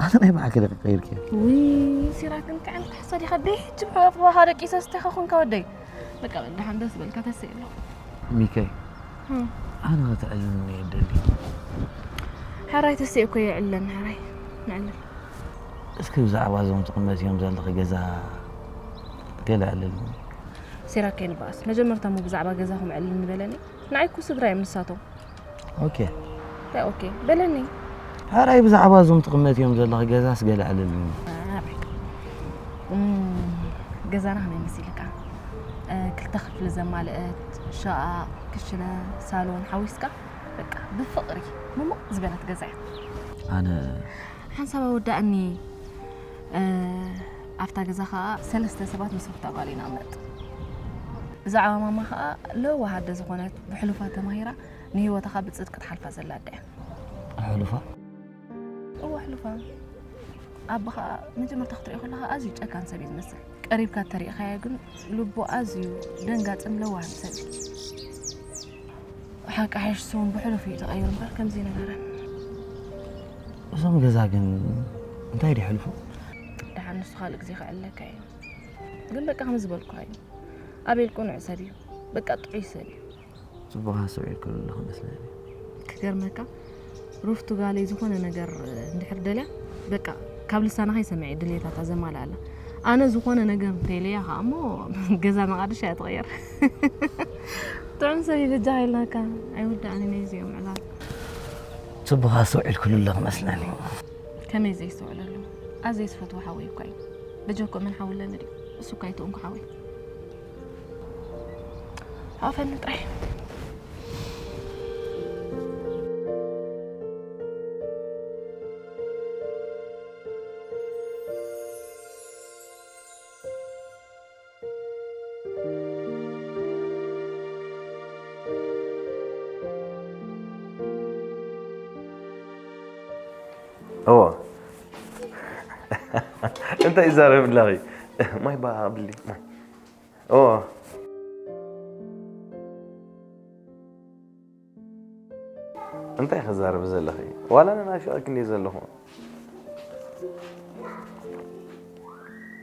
ኣነ ናይ ብሓቂ ደቂ ቀይርኪ። ውይ ሲራክ እንታይ ዓይነት ሓሳድ ኢኻ? ደይ ሕጂ ብሓ ደቂሰ ስቴኻ ኹንካ ወደይ። በቃ በል ደሓን ደስ በልካ ተስእ ኣሎ። ሚከይ፣ እም። ኣነ ከተዕልልኒ እየ ደሊ። ሕራይ ተስእ እኮ የዕለን ሕራይ። ንዕለን። እስኪ ብዛዕባ እዞም ትቕመት እዮም ዘለኺ ገዛ ገለ ዕልልኒ። ሲራክ ከይንበኣስ መጀመርታ እሞ ብዛዕባ ገዛኹም ዕልል ንበለኒ። ንዓይ እኮ ስድራ እዮም ንሳቶም። ኦኬ። እንታይ ኦኬ በለኒ። ሕራይ ብዛዕባ እዞም ትቕመት እዮም ዘለኺ ገዛስ ገለ ዕልልኒ። ኣራይ። እም፣ ገዛና ከመይ መሲልካ? እ፣ ክልተ ክፍሊ ዘማልአት፣ ሸቓቕ፣ ክሽነ፣ ሳሎን ሓዊስካ በቃ ብፍቕሪ ምሙቕ ዝበለት ገዛ እያ። ኣነ ሓንሳብ ኣወዳእኒ። እ፣ ኣብታ ገዛ ኸኣ ሰለስተ ሰባት ምስ ሩፍታ ጓል ኢና ንመጥ። ብዛዕባ ማማ ኸኣ ለዋህ ኣደ ዝኾነት ብሕሉፋ ተማሂራ ንህይወታ ኸኣ ብጽድቂ ትሓልፋ ዘላ ኣደ እያ። ሕሉፋ እወ ሕሉፋ። ኣቦ ኸኣ መጀመርታ ክትሪኦ ከለኻ ኣዝዩ ጨካን ሰብ እዩ ዝመስል። ቀሪብካ ተሪእኻዮ ግን ልቡ ኣዝዩ ደንጋጽን ለዋህን ሰብ እዩ። ሓቂ ሓይሽ እውን ብሕሉፍ እዩ ተቐይሩ እምበር ከምዚ ነበረ። እዞም ገዛ ግን እንታይ ድዩ ሕልፉ? ደሓን ንሱ ካልእ ግዜ ክዕለካ እዩ። ግን በቃ ከም ዝበልኩኻ እዩ። ኣቤል ቅኑዕ ሰብ እዩ። በቃ ጥዑይ ሰብ እዩ። ጽቡቕ ኣስተውዒልኩሉ ኣለኹ መስለኒ። ክገርመካ ሩፍቱ ጋለይ ዝኾነ ነገር እንድሕር ደልያ በቃ ካብ ልሳና ከይሰምዐ ድሌታታ ዘማልኣላ። ኣነ ዝኾነ ነገር እንተይለያ ከዓ እሞ ገዛ መቓድሽ እያ ትቕየር። ጥዑም ሰብ ይበጃኻ ኢልናካ ኣይውዳእን ነይዚኦም ዕላል። ጽቡቕ ኣስተውዒልኩሉ ኣለኹ መስለኒ። ከመይ ዘይስተውዕለሉ ኣዘይ ዝፈትዎ ሓወይ እኳ እዩ። በጀኮ መን ሓው ኣለኒ ድዩ? እሱ እኳ ኣይትእንኩ ሓወይ። ሓፈኒ ጥራይ። እዎ እንታይ ይዛረብ ኣለኺ? ማይ ባብሊ ማይ። እዎ እንታይ ክዛረብ ዘለኺ? ዋላ ነናፊቐኪ እንደ ዘለኹ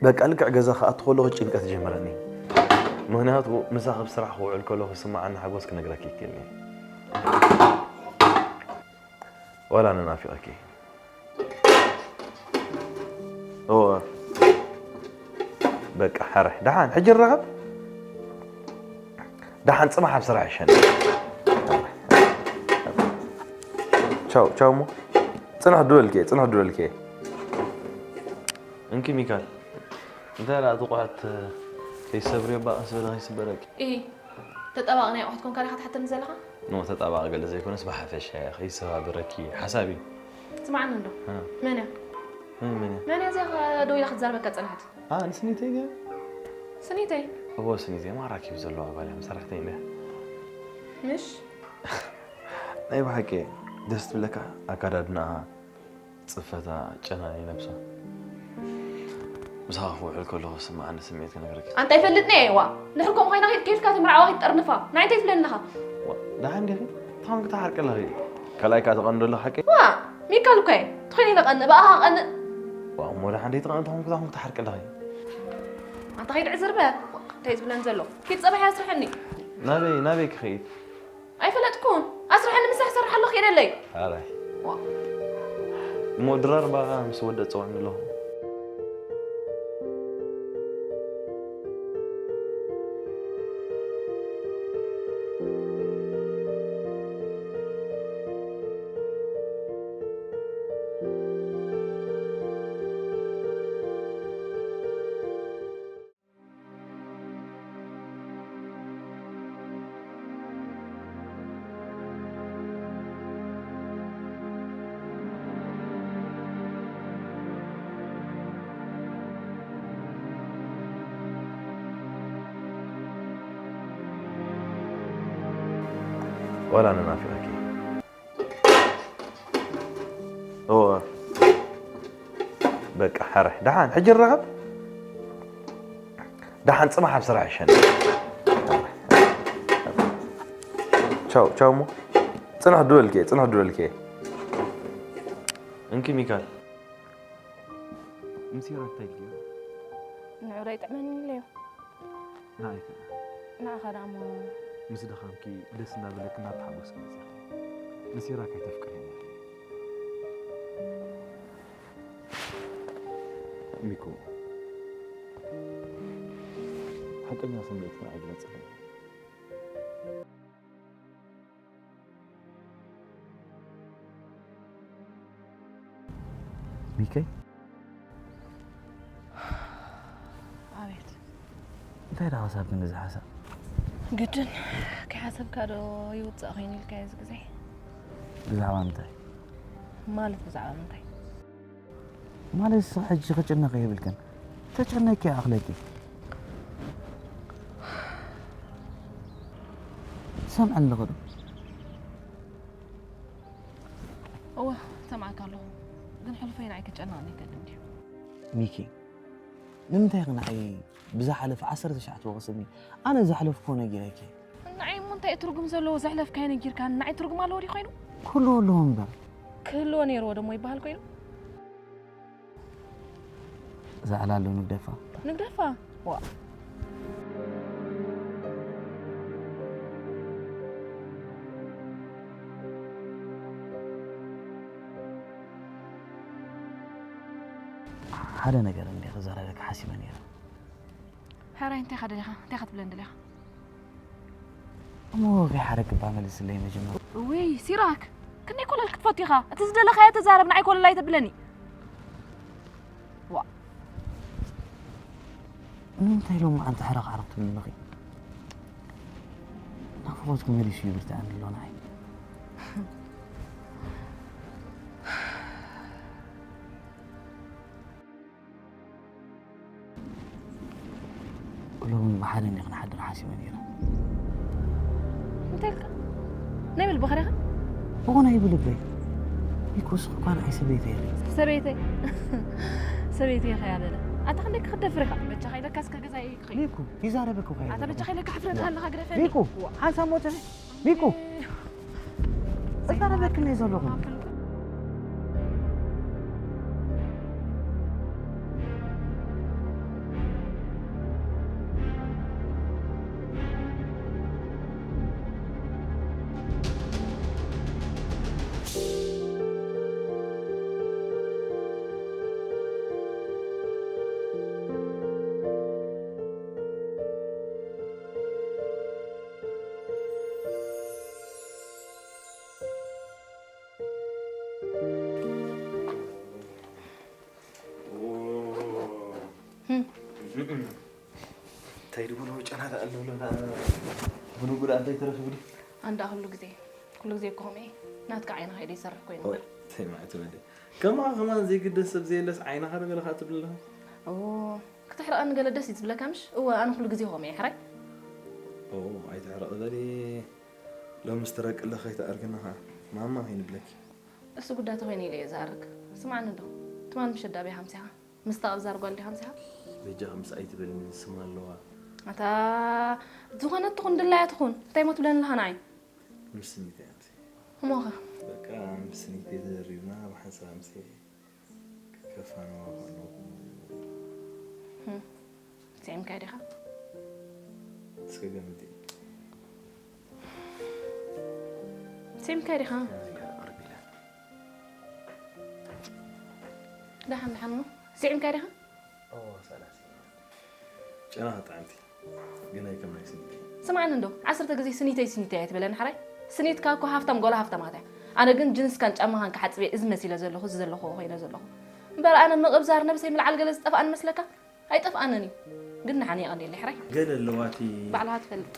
በቃ ልክዕ ገዛ ክኣቱ ከለኹ ጭንቀት ጀመረኒ። ምክንያቱ ምሳኺ ኣብ ስራሕ ክውዕል ከለኹ ዝስምዓኒ ሓጎስ ክነግረኪ ይክእል እየ። ዋላ ነናፊቐኪ። እወ። በቃ ሕራይ። ደሓን ሕጂ ንራኸብ። ደሓን ጽባሕ ኣብ ስራሕ ይሸኒ። ቻው ቻው እሞ። ጽንሕ ድበልኪ ጽንሕ ድበልኪ። እንኪ ሚካል እንታይ ደኣ እቲ ቁሕት ከይሰብርዮ እባ ቀስ በለ ከይስበረኪ። እሂ ተጣባቂ ናይ ኣቑሑት ኮንካ ዲኻ ትሓተኒ ዘለኻ? ኖ ተጣባቂ ገለ ዘይኮነስ ብሓፈሻ እያ ከይሰባብረኪ ሓሳብ እዩ። ስምዓኒ እንዶ እ። መን እያ? መን መን እያ? መን እያ እዚኣ ደው ኢላ ክትዛረበካ ዝጸንሐት? ኣ ንስኒተይ ድያ? ስኒተይ? እዎ ስኒተይ ማራ ኪብ ዘለዋ ጓል እያ ሰራሕተይ እንድያ። ምሽ? ናይ ብሓቂ ደስ ትብለካ ኣካዳድናኣ ጽፈታ ጨናኒ ነብሳ ምሳኻ ክውዕል ከለኹ ዝስምዓኒ ስምዒት ክነግረኪ። ኣንታ ኣይፈልጥን እየ ዋ ንሕልኮም ኮይና ከይድ ከይድካ እቲ ምርዓዋ ከይትጠርንፋ ናይ እንታይ ትብለኒ ኣለኻ? ዋ ደሓን ዲኺ? እንታይ ኾንኪ ትሓርቂ ኣለኺ? ካልኣይ ከኣ ትቐንዶ ኣለኺ ሓቀይ? ዋ ሚካል እኮ እየ ትኾይነ ኢለ ቀንእ ብኣኻ ቀንእ። ዋ እሞ ደሓን ደይትቐንኢ እንታይ ኾንኪ እንታይ ኾንኪ ትሓርቂ ኣለኺ? ኣንታ ከይድ ዕዝር በል እንታይ እዩ ዝብለኒ ዘሎ? ኪድ ጸባሕ ኣስርሐኒ። ናበይ ናበይ ክኸይድ? ኣይፈለጥኩን ኣስርሐኒ ምሳሕ ሰርሕ ኣለኹ ከይደለይ ኣራይ እሞ ድራር ባኻ ምስ ወደ ጸውዕኒ ኣለኹ ወላ ንናፊቐኪ። እወ። በቃ፣ ሕራይ። ደሓን፣ ሕጂ ንራኸብ። ደሓን፣ ጽባሕ ኣብ ስራሕ ይሸኒ። ቻው፣ ቻው እሞ። ጽንሕ ድበልኪ፣ ጽንሕ ድበልኪ። እንኪ ሚካል። ምሲራ እንታይ ድዩ? ንዑ ዶ ኣይጥዕመንን ኢለዮ። ንዓይ ከ? ንዓኻ ደኣ እሞ። ምስ ድኻምኪ ደስ እናበለኪ እናተሓጎስኪ መጺኺ። ምሲራ ከይተፍቅርኒ። ሚኩ፣ ሓቀኛ ስምዒትኪ ንዓይ ግለጽለይ። ሚከይ? ኣቤት። እንታይ ደኣ ሓሳብክን እዚ ሓሳብ? ግድን፣ ከይሓሰብካ ዶ ይውጻእ ኮይኑ ኢልካዮ እዚ ግዜ? ብዛዕባ ምንታይ? ማለት ብዛዕባ ምንታይ? ማለት ንስኺ ሕጂ ክጭነቕ የብልክን። ተጨነቂ ይኣኽለኪ። ትሰምዕኒ ኣለኺ ዶ? እወ፣ ሰምዓካ ኣለኹ። ግን ሕሉፈይ ንዓይ ከጨንቐኒ ኣይክእልን ድዩ? ሚኪ፣ ንምንታይ ኢኺ ንዓይ ብዝሓለፈ ዓሰርተ ትሽዓተ ወቕስኒ? ኣነ ዘሕለፍክዎ ነጊረኪ። ንዓይ እሞ እንታይ እዩ ትርጉም ዘለዎ ዘሕለፍካዮ ነጊርካኒ? ንዓይ ትርጉም ኣለዎ ድዩ ኮይኑ? ክህልዎ ኣለዎ እምበር። ክህልዎ ነይርዎ ደሞ ይበሃል ኮይኑ? እዛ ዕላል ዶ ንግደፋ? ንግደፋ? ዋእ። ሓደ ነገር እንድየ ክዛረበካ ሓሲበ ነይረ። ሕራይ እንታይ ኢኻ ደሊኻ? እንታይ ኢኻ ትብለኒ ደሊኻ? እሞ ከይሓረክ እባ መልስለይ መጀመርያ። እውይ ሲራክ፣ ክንደይ ኮለል ክትፈቱ ኢኻ? እቲ ዝደለኻዮ ተዛረብ፣ ንዓይ ኮለል ኣይተብለኒ። ዋእ። ንምንታይ ሎምዓንቲ ሕረቕ ዓረቕ ትብሊ ኣለኺ? ናፍቖትኪ መሊሱ ይብርትዐኒ ኣሎ ንዓይ። ሎሚ ብሓደ እንዲና ክንሓድር ሓሲበ ነይረ። እንታይ ኢልካ? ናይ ብልብኻ ዲኻ? እዎ ናይ ብልበይ። ሚኩ እስኺ እኳ ንዓይ ሰበይተይ ኢኺ። ሰበይተይ? ሰበይተይ ኢኻ እያ በለ። ኣታ ክንደይ ክትደፍር ኢኻ? በጃኻ ኢለካ እስከ ገዛይ ኢኺ። ሚኩ ይዛረበኪ እኮ ኣታ የለን። በጃኻ ኢለካ ሕፍረት ሃለኻ ግደፈኒ። ሚኩ ሓንሳብ ሞተ። ሚኩ፣ እዛረበክን እየ ዘለኹ። እንታይ ድብሎ ጨና ተኣለብሎ ብንጉዳ እንታይ ተረፍ ብሉ ኣንዳ ኩሉ ግዜ ኩሉ ግዜ እኮ ከምኡ ናትካ ዓይንኻ ኢደ ይሰርሕ ኮይኑ እንታይ ማዕት በለ ከማ ከማን ዘይግደስ ሰብ ዘየለስ ዓይንኻ ደበለኻ ትብል ኣለኻ ክትሕርቐኒ ገለ ደስ እዩ ዝብለካ ምሽ እወ ኣነ ኩሉ ግዜ ከምኡ እየ ሕራይ ኣይትሕረቕ በሊ ሎምስ ትረቂ ኣለኺ ከይትኣርግኒ ኸዓ ማማ ከይንብለኪ። እሱ ጉዳይ ተኾይነ ኢለ እየ ዝኣርግ። ስምዓኒ እንዶ፣ ትማል ምሸት ዳኣ በይ ሃምሲኻ? ምስታ ኣብዛር ጓል ዲኻ ሃምሲኻ? በጃኺ ምስ ኣይትበልኒ ስማ ኣለዋ። ኣታ ዝኾነት ትኹን ድላያ ትኹን፣ እንታይ እሞ ትብለኒ ኣለኻ ንዓይ? ምስ ስኒተይ ኣምሲ። እሞኸ? በቃ ምስ ስኒተይ ተደሪብና ብሓንሳብ ኣምሲ። ከፋንዋ ከለኹ። ስዒምካዮ ዲኻ? እስከ ገምቲ። ስዒምካዮ ዲኻ? ደሓን ደሓን እሞ ስዒምካዮ ዲኻ? ጨና ጥዕምቲ። ግን ኣይከም ናይ ስኒተይ። ስምዓኒ እንዶ፣ ዓሰርተ ግዜ ስኒተይ ስኒተይ ኣይትበለኒ ሓራይ። ስኒትካ እኮ ሃፍታም ጓል ሃፍታማት እያ። ኣነ ግን ጅንስካን ጫማኻን ክሓጽብ እየ እዚ መሲለ ዘለኹ፣ እዚ ዘለኹዎ ኮይነ ዘለኹ። እምበር ኣነ ምቕብዛር ነብሰይ ምልዓል ገለ ዝጠፍኣኒ መስለካ? ኣይጠፍኣንን እዩ። ግን ንሓኒ የቐንየለይ ሕራይ። ገለ ኣለዋቲ። ባዕልኻ ትፈልጥ።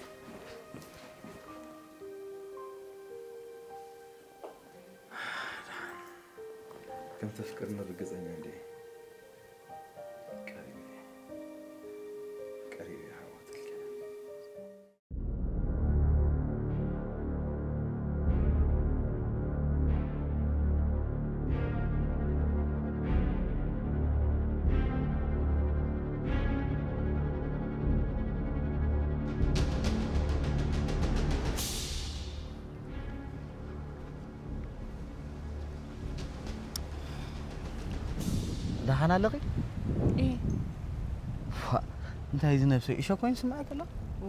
ከም ተፍቅርኒ ርግጸኛ እንድየ። ቀሪበ እየ። ቀሪበ እየ ሓወትልኪ። ደሓን ኣለኺ? እየ። ፋ፣ እንታይ እዚ ነብሰይ እሾ ኮይኑ ስምዓት ኣሎ? ኦ፣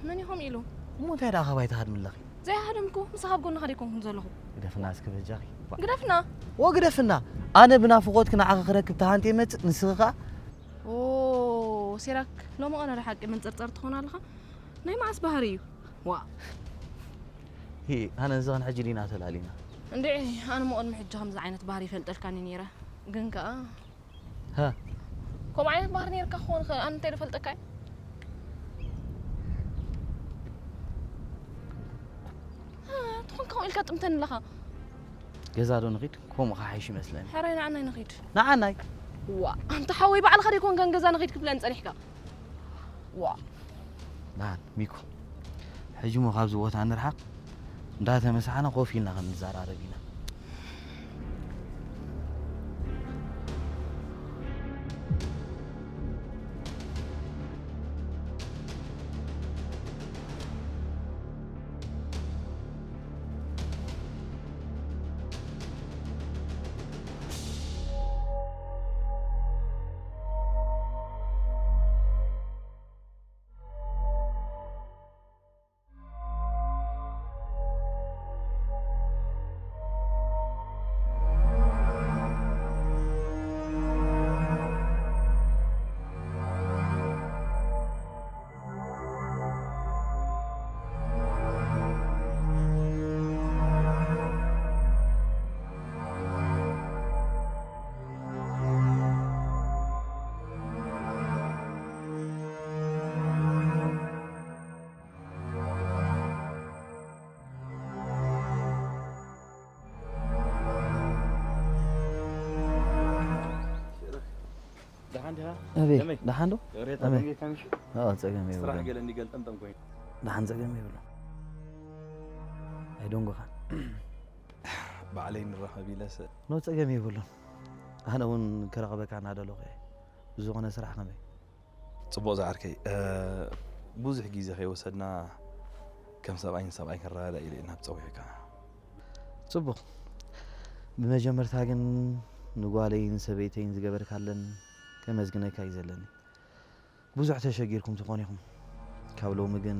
መን እዩ ከምኡ ኢሉ? እሞ እንታይ ደኣ ካባይ ትሃድሚ ኣለኺ? ዘይሃደምኩ፣ ምሳኻ ኣብ ጎንኻ ደይኮንኩን ዘለኹ። ግደፍና እስኪ በጃኺ። ፋ። ግደፍና። ኦ ግደፍና። ኣነ ብናፍቖትኪ ንዓኺ ክረክብ ተሃንጥየ መጽእ ንስኺ ከኣ ኦ፣ ሲራክ፣ ሎሚ ቀነ ሓቂ መንጸርጸር ትኾን ኣለኻ? ናይ መዓስ ባህሪ እዩ? ዋ። ሂ፣ ኣነ ንስኽን ሕጂ ዲና ተላሊና? እንድዒ፣ ኣነ እሞ ቅድሚ ሕጂ ከምዚ ዓይነት ባህሪ ይፈልጠልካኒ ነይረ። ግን ከኣ ሃ? ከምኡ ዓይነት ባህሪ ነይርካ ክኸውን ይኽእል፣ ኣነ እንታይ ዝፈልጠካ እየ? ሃ፣ ትኾን ከምኡ ኢልካ ጥምተኒ ኣለኻ። ገዛ ዶ ንኺድ? ከምኡ ክሓይሽ ይመስለኒ። ሕራይ ንዓናይ ንኺድ። ንዓናይ? ዋ፣ ኣንታ ሓወይ ባዕልኻ ደይኮንካን ገዛ ንኺድ ክትብለኒ ጸኒሕካ። ዋ። ናን፣ ሚኩ። ሕጂ እሞ ካብዚ ቦታ ንርሓቕ። እንዳተመሳሓና ኮፍ ኢልና ክንዘራረብ ኢና። ደሓን ዲኻ? ኣቤት፣ ከመይ? ደሓን ዶ? ቅሬታ ኣሜን። ደንጌካ ምሽ? ኣዎ፣ ጸገም ስራሕ የብሉን። ገለ እንዲገልጠምጠም ኮይኑ። ደሓን ጸገም የብሉን። ኣይደንጎኻን። ባዕለይ ንራኸብ ኢለስ። ኖ፣ ጸገም የብሉን። ኣነ እውን ክረኽበካ እናደለኹ እየ። ብዝኾነ ስራሕ ከመይ? ጽቡቕ ዝዓርከይ። እ፣ ብዙሕ ግዜ ከይወሰድና ከም ሰብኣይን ሰብኣይ ክንረዳዳእ ኢለ ናብ ጸዊዕካ። ጽቡቕ። ብመጀመርታ ግን ንጓለይን ሰበይተይን ዝገበርካለን ከመስግነካ እዩ ዘለኒ። ብዙሕ ተሸጊርኩም ትኾኑ ኢኹም። ካብ ሎሚ ግን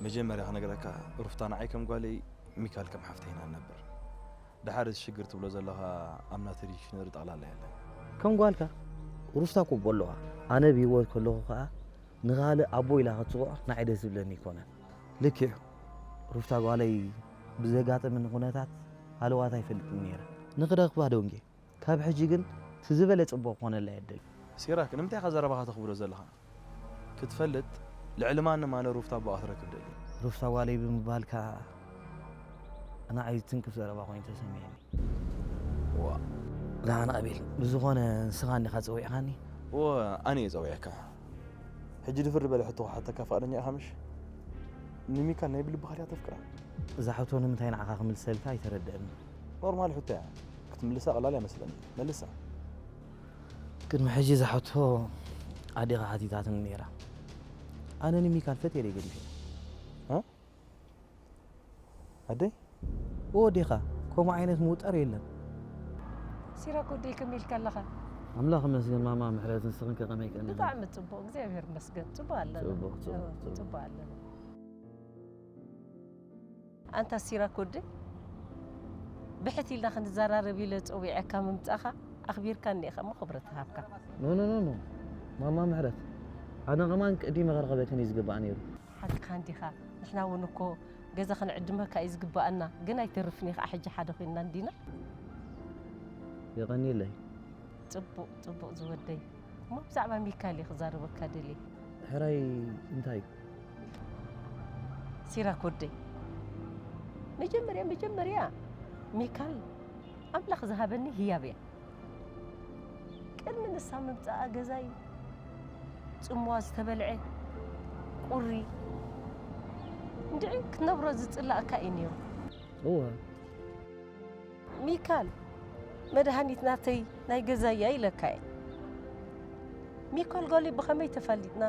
መጀመርያ ክነግረካ፣ ሩፍታ ንዓይ ከም ጓለይ፣ ሚካል ከም ሓፍተይ ኢና ንነብር። ድሓር እዚ ሽግር ትብሎ ዘለኻ ኣብ ናተ ዲክሽነሪ ጠቕላላ የለን። ከም ጓልካ ሩፍታ ክቦ ኣለዋ። ኣነ ብህይወት ከለኹ ከኣ ንኻልእ ኣቦ ኢላ ክትጽውዖ ንዓይ ደስ ዝብለኒ ኣይኮነን። ልክዕ፣ ሩፍታ ጓለይ ብዘጋጠመኒ ኩነታት ሃለዋታ ኣይፈልጥን ነይረ። ንኽረኽባ ደንጌ። ካብ ሕጂ ግን እቲ ዝበለ ጽቡቕ ክኾነላ እየ እደሊ። ሲራክ፣ ንምንታይ ኢኻ ዘረባኻ ተኽብዶ ዘለኻ? ክትፈልጥ፣ ልዕሊ ማንም ኣነ ሩፍታ ኣቦኣ ክትረክብ ደሊ። ሩፍታ ጓለይ ብምባልካ ንዓይ ዝትንክፍ ዘረባ ኮይኑ ተሰሚዕኒ። ዋ። ደሓን ኣቤል፣ ብዝኾነ ንስኻ እንዲኻ ጸዊዕኻኒ። ዎ፣ ኣነ እየ ጸዊዐካ። ሕጂ ድፍር ዝበለ ሕቶ ክሓተካ ፍቓደኛ ኢኻ ምሽ? ንሚካል ናይ ብልብኻ ድያ ተፍቅራ? እዛ ሕቶ ንምንታይ ንዓኻ ክምልሰልካ ኣይተረድአኒ። ኖርማል ሕቶ እያ። ክትምልሳ ቀላል እያ መስለኒ። መልሳ። ቅድሚ ሕጂ እዛ ሕቶ ኣዴኻ ሓቲታትኒ ነይራ። ኣነ ንሚካል ፈትየ ደይገዲፈ። እ? ኣደይ? ወዴኻ፣ ከምኡ ዓይነት ምውጠር የለን። ሲራክ ወደይ ከመይ ኢልካ ኣለኻ? ኣምላኽ ይመስገን ማማ ምሕረት፣ ንስኽን ከ ከመይ ቀኒኺ? ብጣዕሚ ጽቡቕ፣ እግዚኣብሔር ይመስገን። ጽቡቕ ኣለና። ጽቡቕ፣ ጽቡቕ፣ እወ፣ ጽቡቕ። ጽቡቕ ኣለና። ኣንታ ሲራክ ወደይ፣ ብሕት ኢልና ክንዘራረብ ኢለ ጸዊዐካ ምምጻኻ ኣኽቢርካኒ ኢኻ እሞ ክብረት ይሃብካ። ኖ፣ ኖ፣ ኖ፣ ኖ። ማማ ምሕረት፣ ኣነ ከማን ቀዲመ ከረኸበክን እዩ ዝግባእ ነይሩ። ሓቅኻ እንዲኻ። ንሕና እውን እኮ ገዛ ክንዕድመካ እዩ ዝግባኣና፣ ግን ኣይተርፍን እዩ ከዓ ሕጂ ሓደ ኮይንና እንዲና። የቐንየለይ። ጽቡቕ፣ ጽቡቕ ዝወደይ። እሞ ብዛዕባ ሚካል እየ ክዛረበካ ደልየ። ሕራይ እንታይ እዩ? ሲራክ ወደይ። መጀመርያ፣ መጀመርያ ሚካል ኣምላኽ ዝሃበኒ ህያብ እያ። ቅድሚ ንሳ ምምጻኣ ገዛይ ጽምዋ ዝተበልዐ ቁሪ እንድዒ ክትነብሮ ዝጽላእካ እዩ ነይሩ። እወ። ሚካል መድሃኒት ናተይ ናይ ገዛይ እያ ኢለካ እየ። ሚካል ጓለይ ብኸመይ ተፋሊጥና?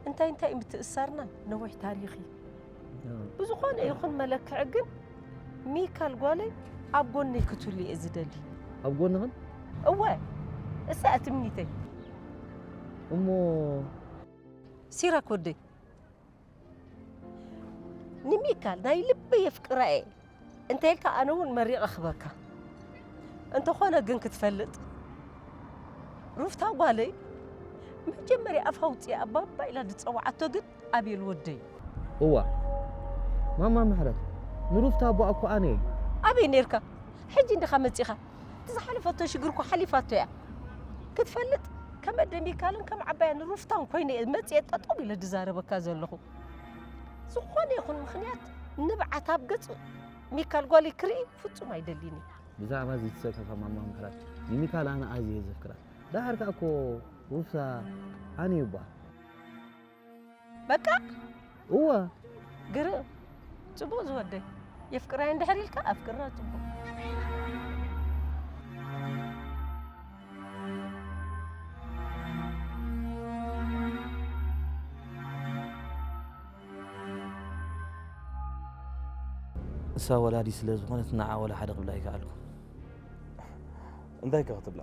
እንታይ እንታይ ምትእሳርና ነዊሕ ታሪኽ እዩ። ብዝኾነ ይኹን መለክዒ ግን ሚካል ጓለይ ኣብ ጎነይ ክትህሉ እየ ዝደሊ። ኣብ ጎንኽን? እወ፣ እሳ እያ ትምኒተይ። እሞ ሲራክ ወደይ፣ ንሚካል ናይ ልበይ የፍቅራ እየ። እንተ ኢልካ ኣነ እውን መሪቐ ክበካ። እንተኾነ ግን ክትፈልጥ፣ ሩፍታ ጓለይ መጀመርያ ኣፋ ኣውፂኣ ባባ ኢላ ዝፀውዓቶ ግን ኣቤል ወደይ። እዋ፣ ማማ ምሕረት፣ ንሩፍታ ኣቦኣ እኮ ኣነ እየ። ኣበይ ነይርካ? ሕጂ እንዲኻ መፂኻ? እቲ ዝሓለፈቶ ሽግር እኮ ሓሊፋቶ እያ። ክትፈልጥ፣ ከም ኣደ ሚካልን ከም ዓባያ ንሩፍታን ኮይነ እየ መፂኤ ጠጠው ኢለ ዝዛረበካ ዘለኹ። ዝኾነ ይኹን ምኽንያት ንብዓት ኣብ ገፅ ሚካል ጓለይ ክርኢ ፍጹም ኣይደልን እየ። ብዛዕባ እዚ ትሰከፋ ማማ ምሕረት፣ ንሚካል ኣነ ኣዝየ ዘፍቅራ። ደሓር ከኣ እኮ ሩፍታ ኣነ ይባ። በቃ? እወ። ግርም። ጽቡቕ ዝወደይ። የፍቅራይ እንድሕር ኢልካ ኣፍቅራ ጽቡቕ። እሳ ወላዲት ስለ ዝኾነት ንዓ ወላ ሓደ ክብላ ኣይከኣልኩ። እንታይ ከ ክትብላ?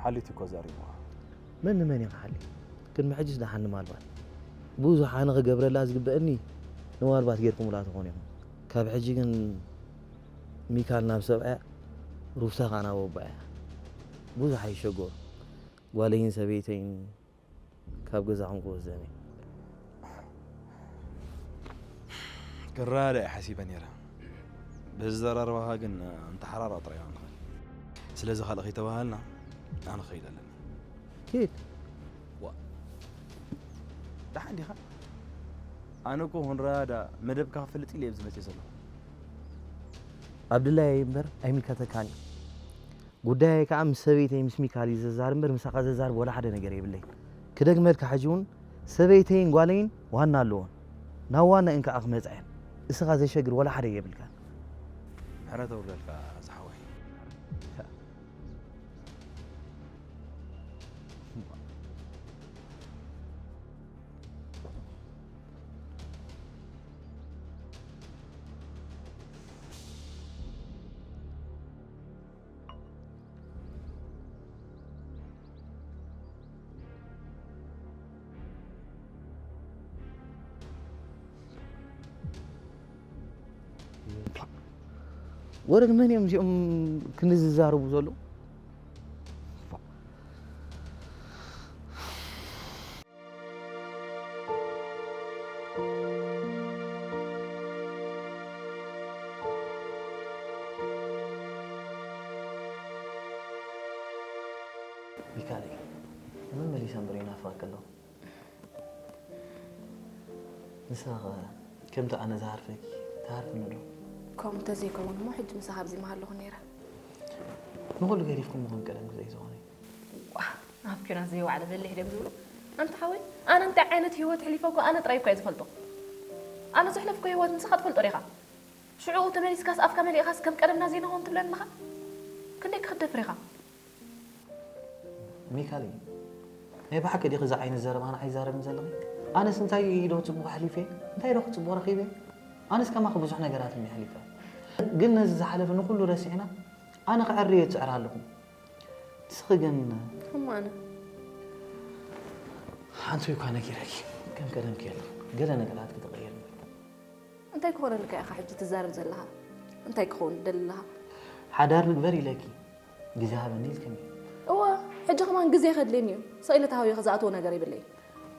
ሓሊቱ እኮ ዘሪብዋ። መን ንመን እዩ ክሓሊ? ቅድሚ ሕጂስ ደሓን ንማልባት። ብዙሕ ኣነ ክገብረላ ዝግበአኒ ንማልባት ጌርኩምላ ትኾኑ ኢኹም። ካብ ሕጂ ግን ሚካል ናብ ሰብኣያ፣ ሩፍታ ኸዓ ናብ ኣቦኣያ። ብዙሕ ኣይሸገሩ። ጓለይን ሰበይተይን ካብ ገዛኹም ክወስደን እየ። ክረዳዳእ እየ ሓሲበ ነይረ። በዚ ዘራርባኻ ግን እንተሓራርቕ ጥራይ ኢና ንኽእል። ስለዚ ካልእ ከይተባሃልና ኣነ ክኸይድ ኣለኒ። ኪድ። ዋ። ደሓን ዲኻ? ኣነ እኮ ክንረዳዳእ መደብካ ክፈልጥ ኢለ እየ ኣብዚ መፅየ ዘለኹ። ኣብ ድላየይ እምበር ኣይምልከተካን እዩ። ጉዳየይ ከኣ ምስ ሰበይተይ ምስ ሚካል እዩ ዘዛርብ እምበር ምሳኻ ዘዛርብ ወላ ሓደ ነገር የብለይን። ክደግመልካ ሕጂ እውን ሰበይተይን ጓለይን ዋና ኣለዎን። ናብ ዋናኤን ከኣ ክመጻ እየን። እስኻ ዘሸግር ወላ ሓደ የብልካን። ምሕረት ኣውርደልካ ዝሓወይ። ወረ ንመን እዮም እዚኦም ክንዚ ዝዛረቡ ዘለዉ? ሚካኤል፣ መመሊሰ እምበር ይናፍቐኪ ኣለኹ። ንስኻ ኸ ከምቲ ኣነ ዝሃርፈኪ ትሃርፍኒ ዶ? ከምኡ እንተዘይከውን እሞ ሕጂ ምሳኻ ኣብዚ ምሃለኹ ነይረ። ንኹሉ ገዲፍኩሞ ከም ቀደምኪ ዘይትኾኒ። ዋ፣ ኣብ ኲናት ዘይወዓለ በሊሕ ድዮም ዝብሉ? ኣንታ ሓወይ፣ ኣነ እንታይ ዓይነት ህይወት ኣሕሊፈ እኮ ኣነ ጥራይ እኮ እየ ዝፈልጦ። ኣነ ዘሕለፍኩ ህይወት ንስኻ ትፈልጦ ዲኻ? ሽዑ ተመሊስካስ ኣፍካ መሊእኻስ ከም ቀደምና ዘይንኸውን ትብለኒ ኣለኻ? ክንደይ ክትደፍር ኢኻ? ሚካሊ፣ ናይ ብሓቂ ዲኺ እዚ ዓይነት ዘረባ ንዓይ ይዛረብኒ ዘለኺ? ኣነስ እንታይ ኢዶ ጽቡቕ ኣሕሊፈ? እንታይ ኢዶ ጽቡቕ ረኺበ? ኣነስ ከማኺ ብዙሕ ነገራት እየ ኣሕሊፈ። ግን ነዚ ዝሓለፈ ንኹሉ ረሲዕና፣ ኣነ ክዕሪ እየ ዝጽዕር ኣለኹ። ንስኺ ግን እሞ ኣነ? ሓንቲ እኳ ነጊረኪ፣ ከም ቀደምኪ የለን። ገለ ነገራት ክትቕይር እኒኦ። እንታይ ክኾነልካ ኢኻ ሕጂ ትዛረብ ዘለኻ? እንታይ ክኸውን ትደሊ ኣለኻ? ሓዳር ንግበር ኢለኪ፣ ግዜ ሃበኒ ኢልክኒ። እወ፣ ሕጂ ከማን ግዜ ከድልየኒ እዩ። ስቕ ኢለ ተሃዊኸ ዝኣትዎ ነገር የብለይን።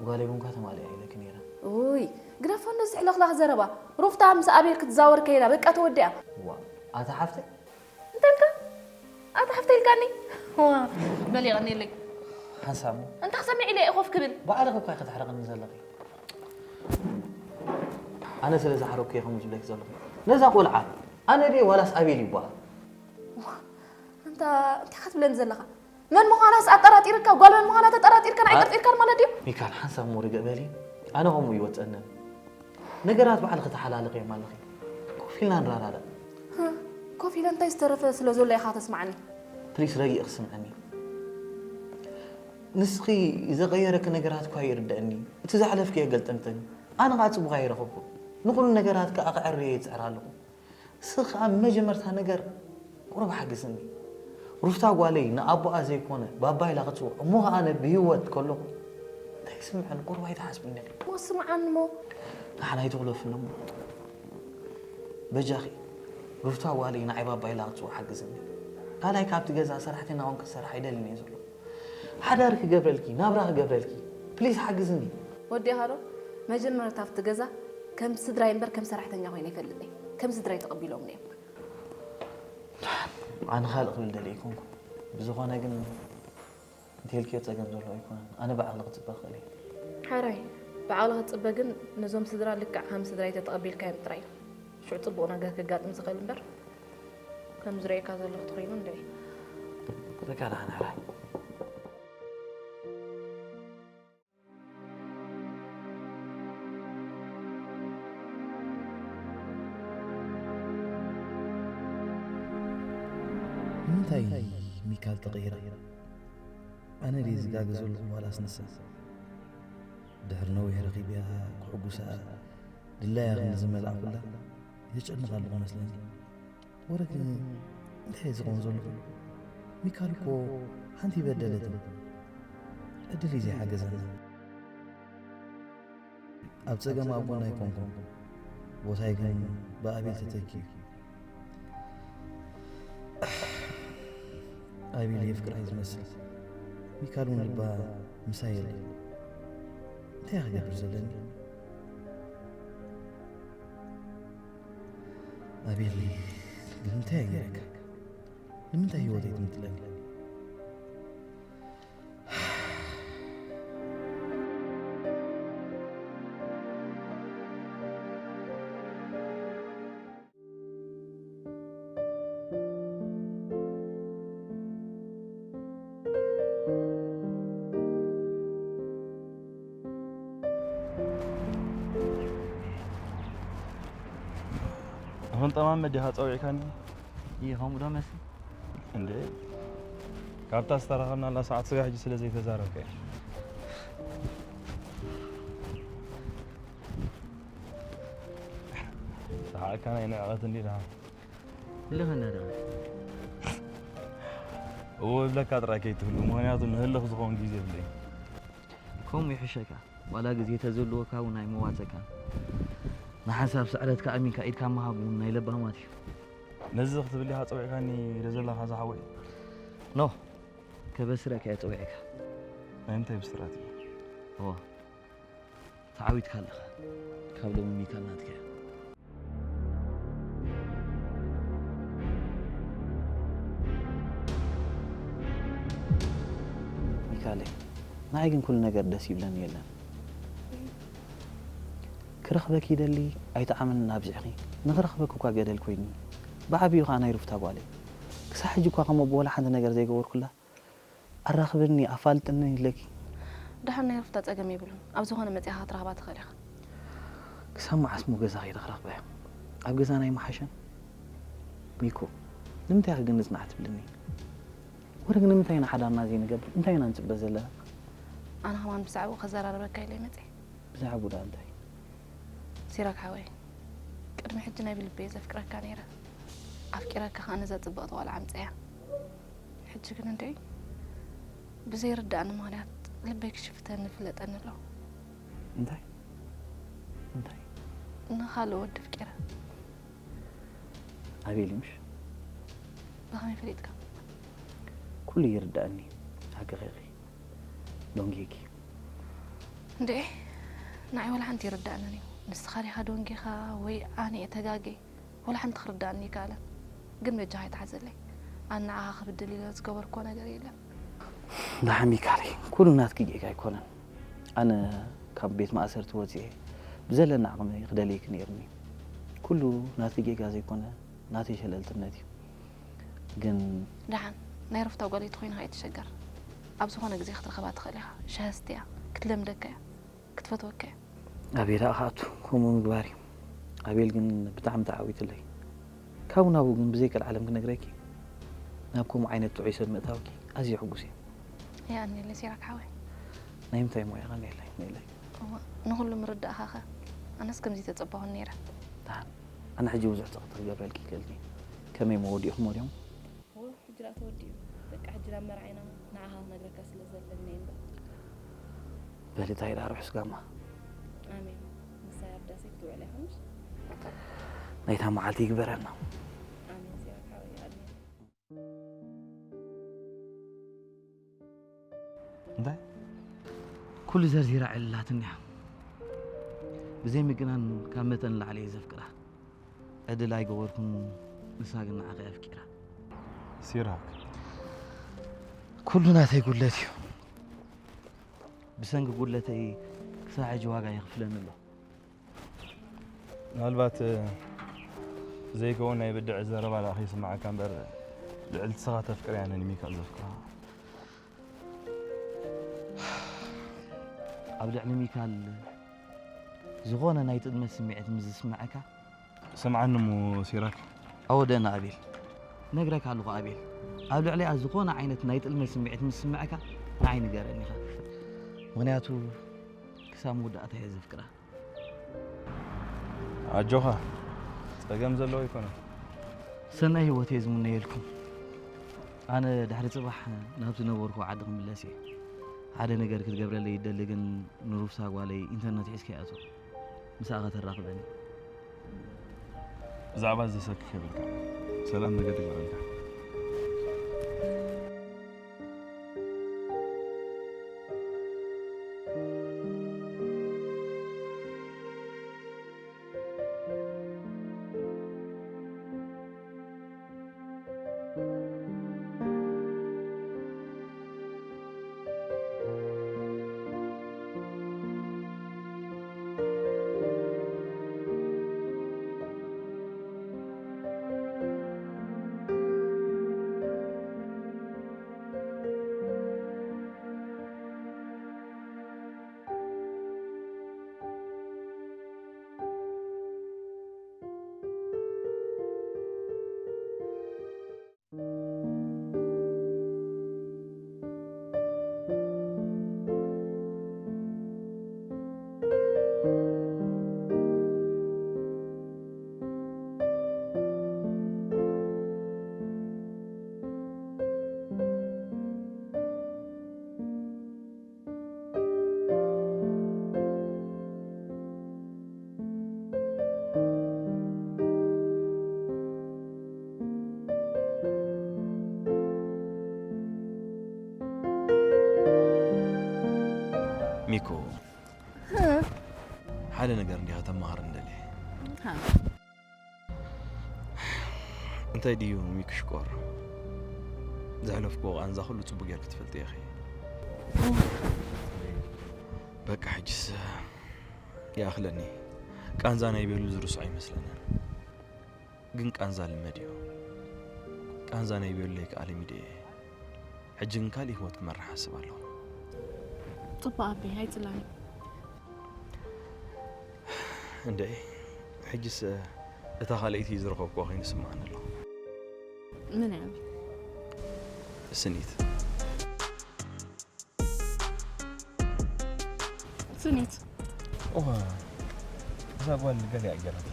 ጓለይ እውን እኳ ተማሊኣ ኢለኪ ነይረ። ኡይ፣ ግደፎ ነዚ ሕልኽላኽ ዘረባ። ሩፍታ ምስ ኣቤል ክትዛወር ከይዳ፣ በቃ ተወዲኣ። ዋ፣ ኣታ ሓፍተይ፣ እንታይ ኢልካ? ኣታ ሓፍተይ ኢልካኒ? ዋ፣ በል የቐንየለይ። ሓንሳብ እሞ። እንታይ ክሰምዕ ኢለ እየ ኮፍ ክብል? ባዕልኺ እኳ ኢኺ ተሕርቕኒ ዘለኺ። ኣነ ስለ ዝሓረኩ እየ ከምኡ ዝብለኪ ዘለኹ። ነዛ ቆልዓ ኣነ ድየ ዋላስ ኣቤል ይበሃል? ዋ፣ ኣንታ እንታይ ኢኻ ትብለኒ ዘለኻ? መን ምዃናስ ኣጠራጢርካ፣ ጓል መን ምዃና ተጠራጢርካ ንዓይ ኣ-፣ ጠርጢርካኒ ማለት ድዩ? ሚካል፣ ሓንሳብ እሞ ርግእ በሊ። ኣነ ከምኡ ይወጸንን። ነገራት ባዕልኺ ተሓላልኽዮም ኣለኺ። ኮፍ ኢልና ንረዳዳእ። ህ፣ ኮፍ ኢለ እንታይ ዝተረፈ ስለ ዘሎ ኢኻ ተስምዓኒ? ፕሊስ ረጊእኺ ስምዕኒ። ንስኺ ዘቐየረኪ ነገራት እኳ ይርደኣኒ። እቲ ዘሕለፍክዮ ገልጠምጥም። ኣነ ኸኣ ጽቡቕ ኣይረኸብኩን። ንኹሉ ነገራት ከኣ ክዕሪ እየ ዝጽዕር ኣለኹ። ንስኺ ኸኣ መጀመርታ ነገር ቁሩብ ሓግዝኒ። ሩፍታ ጓለይ ንኣቦኣ ዘይኮነ ባባ ኢላ ክትጽውዖ፣ እሞ ኸኣ ኣነ ብህይወት ከለኹ እንታይ ክስምዐኒ? ቁሩብ ኣይትሓስብን ደሊ። እሞ ስምዓኒ እሞ። ንዓና ኣይትኹለፍኒ እሞ። በጃኺ፣ ሩፍታ ጓለይ ንዓይ ባባ ኢላ ክትጽውዖ ሓግዝኒ። ካልኣይ ካብቲ ገዛ ሰራሕተኛ ኮንኪ ክትሰርሒ ኣይደልን እየ ዘሎ። ሓዳር ክገብረልኪ፣ ናብራ ክገብረልኪ፣ ፕሊዝ ሓግዝኒ። ወዲእኻ ዶ? መጀመርታ ኣብቲ ገዛ ከም ስድራይ እምበር ከም ሰራሕተኛ ኮይነ ኣይፈልጥን እየ። ከም ስድራይ ተቐቢሎምኒ እዮም። ኣነ ካልእ ክብል ደልየ ኣይኮንኩን። ብዝኾነ ግን እንተልክዮ ጸገም ዘለዎ ኣይኮነን። ኣነ ብዓቕሊ ክጽበ ክኽእል እየ። ሓራይ፣ ብዓቕሊ ክትጽበ ግን ነዞም ስድራ ልክዕ ከም ስድራይ ተተቐቢልካዮም ጥራይ እዩ። ሽዑ ጽቡቕ ነገር ከጋጥም ዝኽእል እምበር ከም ዝርእየካ ዘለኹ ተኾይኑ ንርኢ። በቃ ደሓን ሕራይ። ንምንታይ ሚካል ተቐይራ? ኣነ ድየ ዝጋገ ዘለኹ ዋላስ ንሳ? ድሕሪ ነዊሕ ረኺበያ ክሕጉሳ ድላያ ክንዲ ዝመልኣኹላ የጨንቕ ኣለኹ መስለኒ። ወረ ግን እንታይ እዩ ዝኸውን ዘሎ? ሚካል እኮ ሓንቲ ይበደለትን ዕድል እዩ ዘይሓገዘና። ኣብ ጸገም ኣብ ጎና ኣይኮንኩን። ቦታይ ግን ብኣቤል ተተኪዩ። ኣቤል የፍቅራ እዩ ዝመስል። ሚካል እውን ልባ ምሳይ የለን። እንታይ ክገብር ዘለኒ? ኣቤል ግን እንታይ ገይረካ? ንምንታይ ህይወተይ ትምጥለኒ? ኣሁን ጠማመ ዲኻ ጸዊዕካኒ? ይኸምኡ ዶ መስል? እንዴ፣ ካብታ ዝተራኸብናላ ሰዓት ስጋ ሕጂ ስለ ዘይተዛረብካ እየ። ሰሓቕካ ናይ ንዕቐት እንዲ ደኣ። ልኸና ደኣ። እዎ እብለካ ጥራይ ከይትህሉ፣ ምኽንያቱ ንህልኽ ዝኸውን ግዜ የብለይን። ከምኡ ይሕሸካ። ዋላ ግዜ ተዝህልወካ እውን ኣይመዋጸካን። ንሓንሳብ ስዕረትካ ኣሚንካ ኢድካ ምሃብ እውን ናይ ለባማት እዩ። ነዚ ክትብል ኢኻ ጸዊዕካኒ ኢለ ዘለኻ ዝሓወይ? ኖ፣ ከበስረካ እየ ጸዊዐካ። ናይ ምንታይ ብስራት እዩ? እዋ፣ ተዓዊትካ ኣለኻ። ካብ ሎሚ ሚካል ናትካ እያ። ሚካለይ፣ ንዓይ ግን ኩሉ ነገር ደስ ይብለኒ የለን። ክረኽበኪ ይደሊ ኣይጠዓመንን ኣብዚሕኺ። ንኽረኽበኪ እኳ ገደል ኮይኒ። ብዓብዩ ኸዓ ናይ ሩፍታ ጓለይ። ክሳዕ ሕጂ እኳ ከም ኣቦ ወላ ሓንቲ ነገር ዘይገበርኩላ። ኣራኽብኒ፣ ኣፋልጥኒ ኢለኪ። ደሓን ናይ ሩፍታ ጸገም የብሉን። ኣብ ዝኾነ መጺኻ ክትረኽባ ትኽእል ኢኻ። ክሳብ መዓስ እሞ ገዛ ከይደ ክረኽበያ? ኣብ ገዛና ኣይመሓሸን? ሚኮ፣ ንምንታይ ኢኺ ግን ንጽናሕ ትብልኒ? ወረ ግን ንምንታይ ኢና ሓዳርና ዘይንገብር? እንታይ ኢና ንጽበ ዘለና? ኣነ ከማን ብዛዕባኡ ከዘራርበካ ኢለ መጺአ። ብዛዕባኡ ደኣ እንታይ? ሲራክ ሓወይ፣ ቅድሚ ሕጂ ናይ ብልቢ እየ ዘፍቅረካ ነይረ። ኣፍቂረካ ከኣ ነዛ ጽብቕቲ ቆልዓ ኣምጽኣያ። ሕጂ ግን እንድዒ ብዘይርድኣኒ ምኽንያት ልበይ ክሽፍተኒ ይፍለጠኒ ኣሎ። እንታይ? እንታይ? ንኻልእ ወዲ ኣፍቂረ። ኣቤል እዩ ምሽ? ብኸመይ ፈሊጥካ? ኩሉ ይርድኣኒ። ሓቅኺ ኢኺ። ዶንጊኪ። እንድዒ ንዓይ ወላ ሓንቲ ይርድኣንን እዩ። ንስኻ ዲኻ ዶንጊኻ ወይ ኣነ እየ ተጋግየ? ወላ ሓንቲ ክርድኣኒ ኣይከኣለን። ግን በጃኻ ኣይትሓዘለይ። ኣነ ንዓኻ ክብድል ኢለ ዝገበርኩዎ ነገር የለን። ደሓን ሚካለይ፣ ኩሉ ናትኪ ጌጋ ኣይኮነን። ኣነ ካብ ቤት ማእሰርቲ ወጺኤ ብዘለኒ ዓቕሚ ክደልየኪ ነይሩኒ። ኩሉ ናትኪ ጌጋ ዘይኮነ ናተይ ሸለልትነት እዩ። ግን ደሓን ናይ ሩፍታ ጓል እንተኾይንኻ ኣይትሸገር። ኣብ ዝኾነ ግዜ ክትረኽባ ትኽእል ኢኻ። ሻሂ ኣስትያ ክትለምደካ እያ። ክትፈትወካ እያ። ኣቤል ኣኻቱ ከምኡ ምግባር እዩ። ኣቤል ግን ብጣዕሚ ተዓዊትለይ። ካብኡ ናብኡ ግን ብዘይ ቀልዓለም ክነግረኪ፣ ናብ ከምኡ ዓይነት ጥዑይ ሰብ ምእታውኪ ኣዝየ ሕጉስ እየ። የቐንየለይ ሲራክ ሓወይ። ናይ ምንታይ እሞ የቐንየለይ? ነይለይ። እዋ፣ ንኹሉ ምርዳእኻ ኸ? ኣነስ ከምዚ ተጸባኹን ነይረ። ደሓን፣ ኣነ ሕጂ ብዙሕ ጸቕጢ ክገብረልኪ ይክእልኪ። ከመይ እሞ ወዲእኹሞ ድዮም? እዎ፣ ግራ ተወዲኡ። በቃ ሕጂ ናብ መርዓይና ንዓኻ ክነግረካ ስለ ዘለኒ እየ እምበር። በሊ እንታይ ኢላ ርሑስ ጋማ። ኣሜን። ምሳይ ኣብ ዳሰይ ክትውዕል ኢኻ ምሽ? ናይታ መዓልቲ ይግበረና። ኣሜን ሲራክ ሓወይ ኣሜን። እንታይ ኩሉ ዘርዚራ ዕልላትኒ እያ። ብዘይ ምግናን ካብ መጠን ንላዕሊ እየ ዘፍቅራ። ዕድል ኣይገበርኩን፣ ንሳ ግን ንዓኺ ኣፍቂራ። ሲራክ ኩሉ ናተይ ጉድለት እዩ። ብሰንኪ ጉድለተይ ክሳብ ሕጂ ዋጋ የኽፍለኒ ኣሎ። ምናልባት ዘይከውን ናይ ብድዕ ዘረባ ደኣ ከይስማዓካ እምበር ልዕልቲ ንስኻ ተፍቅር እያ ነኒ ሚካል ዘፍቅራ። ኣብ ልዕሊ ሚካል ዝኾነ ናይ ጥልመት ስምዒት ምስ ዝስምዐካ ስምዓኒ እሞ ሲራክ። ኣወደና ኣቤል፣ ነግረካ ኣለኹ ኣቤል፣ ኣብ ልዕሊኣ ዝኾነ ዓይነት ናይ ጥልመት ስምዒት ምስ ዝስምዐካ ንዓይ ንገረኒ ኢኻ። ምኽንያቱ ክሳብ መወዳእታ እየ ዘፍቅራ። ኣጆኻ፣ ጸገም ዘለዎ ኣይኮነን። ሰናይ ህይወት እየ ዝምነየልኩም። ኣነ ድሕሪ ጽባሕ ናብ ዝነበርኩ ዓዲ ክምለስ እየ። ሓደ ነገር ክትገብረለይ ይደሊ፣ ግን ንሩፍሳ ጓለይ ኢንተርነት ሒዝካያ እቶ። ምስኣ ከተራኽበኒ። ብዛዕባ እዚ ዘሰክፍ የብልካ። ሰላም መገዲ ይግበረልካ። ሚኮ፣ ሓደ ነገር እንዲኻ ተማሃር እንደልየ። እንታይ ድዩ ሚኪ ሽኮር? ዘሕለፍክዎ ቃንዛ ኩሉ ጽቡቅ ጌርክ ትፈልጢ ኢኺ። በቃ ሕጅስ ይኣኽለኒ። ቃንዛ ናይ ቤሉ ዝርሶ ኣይመስለንን። ግን ቃንዛ ልመድ እዩ። ቃንዛ ናይ ቤሉ ለይከኣለ ሚደ እየ። ሕጂ ግን ካልእ ህይወት ክመርሕ ሓስብ ኣለኹ። ጽቡቕ ኣቢ ኣይጽላኒ። እንደ ሕጅስ እታ ካልኣይቲ ዝረኸብኩዋ ኮይኑ ስምዓኒ ኣሎ። ምን ያህል ስኒት ስኒት እዋ እዛ ጓል ገለ ኣገራት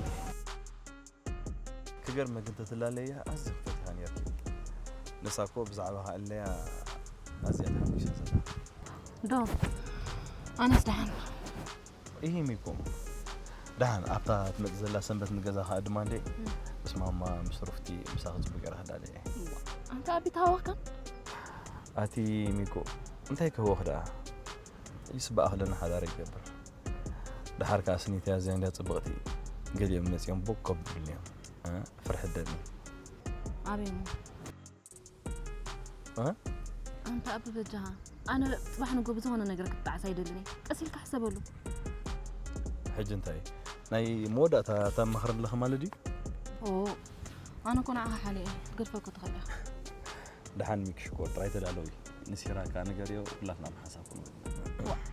ክገርመ ግን ተትላለያ ኣዝያ ክፈትኻ ነርኪ። ንሳ እኮ ብዛዕባ ሃእለያ ኣዝያ ተሓጒሳ ዘላ። ዶ ኣነስ ደሓን ይህ ሚኮ ደሓን ኣብታ ትመጽእ ዘላ ሰንበት ንገዛ ከዓ ድማ እንደ ምስ ማማ ምስ ሩፍቲ ምሳኺ ጽቡቅ ገይረ ክዳለ እየ። ኣንተ ኣቢ ታወካ ኣቲ ሚኮ እንታይ ክህወኽ ደኣ ይስባእ ክለና ሓዳር ይገብር። ደሓር ከዓ ስኒት እያ እዚኣ እንድያ ጽብቕቲ። ገሊኦም መጺኦም ቦግ ከብሉኒ እዮም። እ? ፍርሒ ደኒ ኣበይ እሞ እ? ኣንተ ኣቢ በጃኻ ኣነ ጽባሕ ንጎ ብዝኾነ ነገር ክትጣዕስ ኣይደልን እየ። ቀስ ኢልካ ሕሰበሉ። ሕጂ እንታይ ናይ መወዳእታ ተማኽር ኣለኺ ማለት ድዩ? ኦ ኣነ እኮ ንዓኻ ሓልየ እየ ክትገድፈኩ ትኽእል ኢኻ። ደሓን ሚኪ ሽኮር ጥራይ ተዳለዊ። ንሲራካ ንገርዮ ኩላትና ብሓንሳብ ክንብል።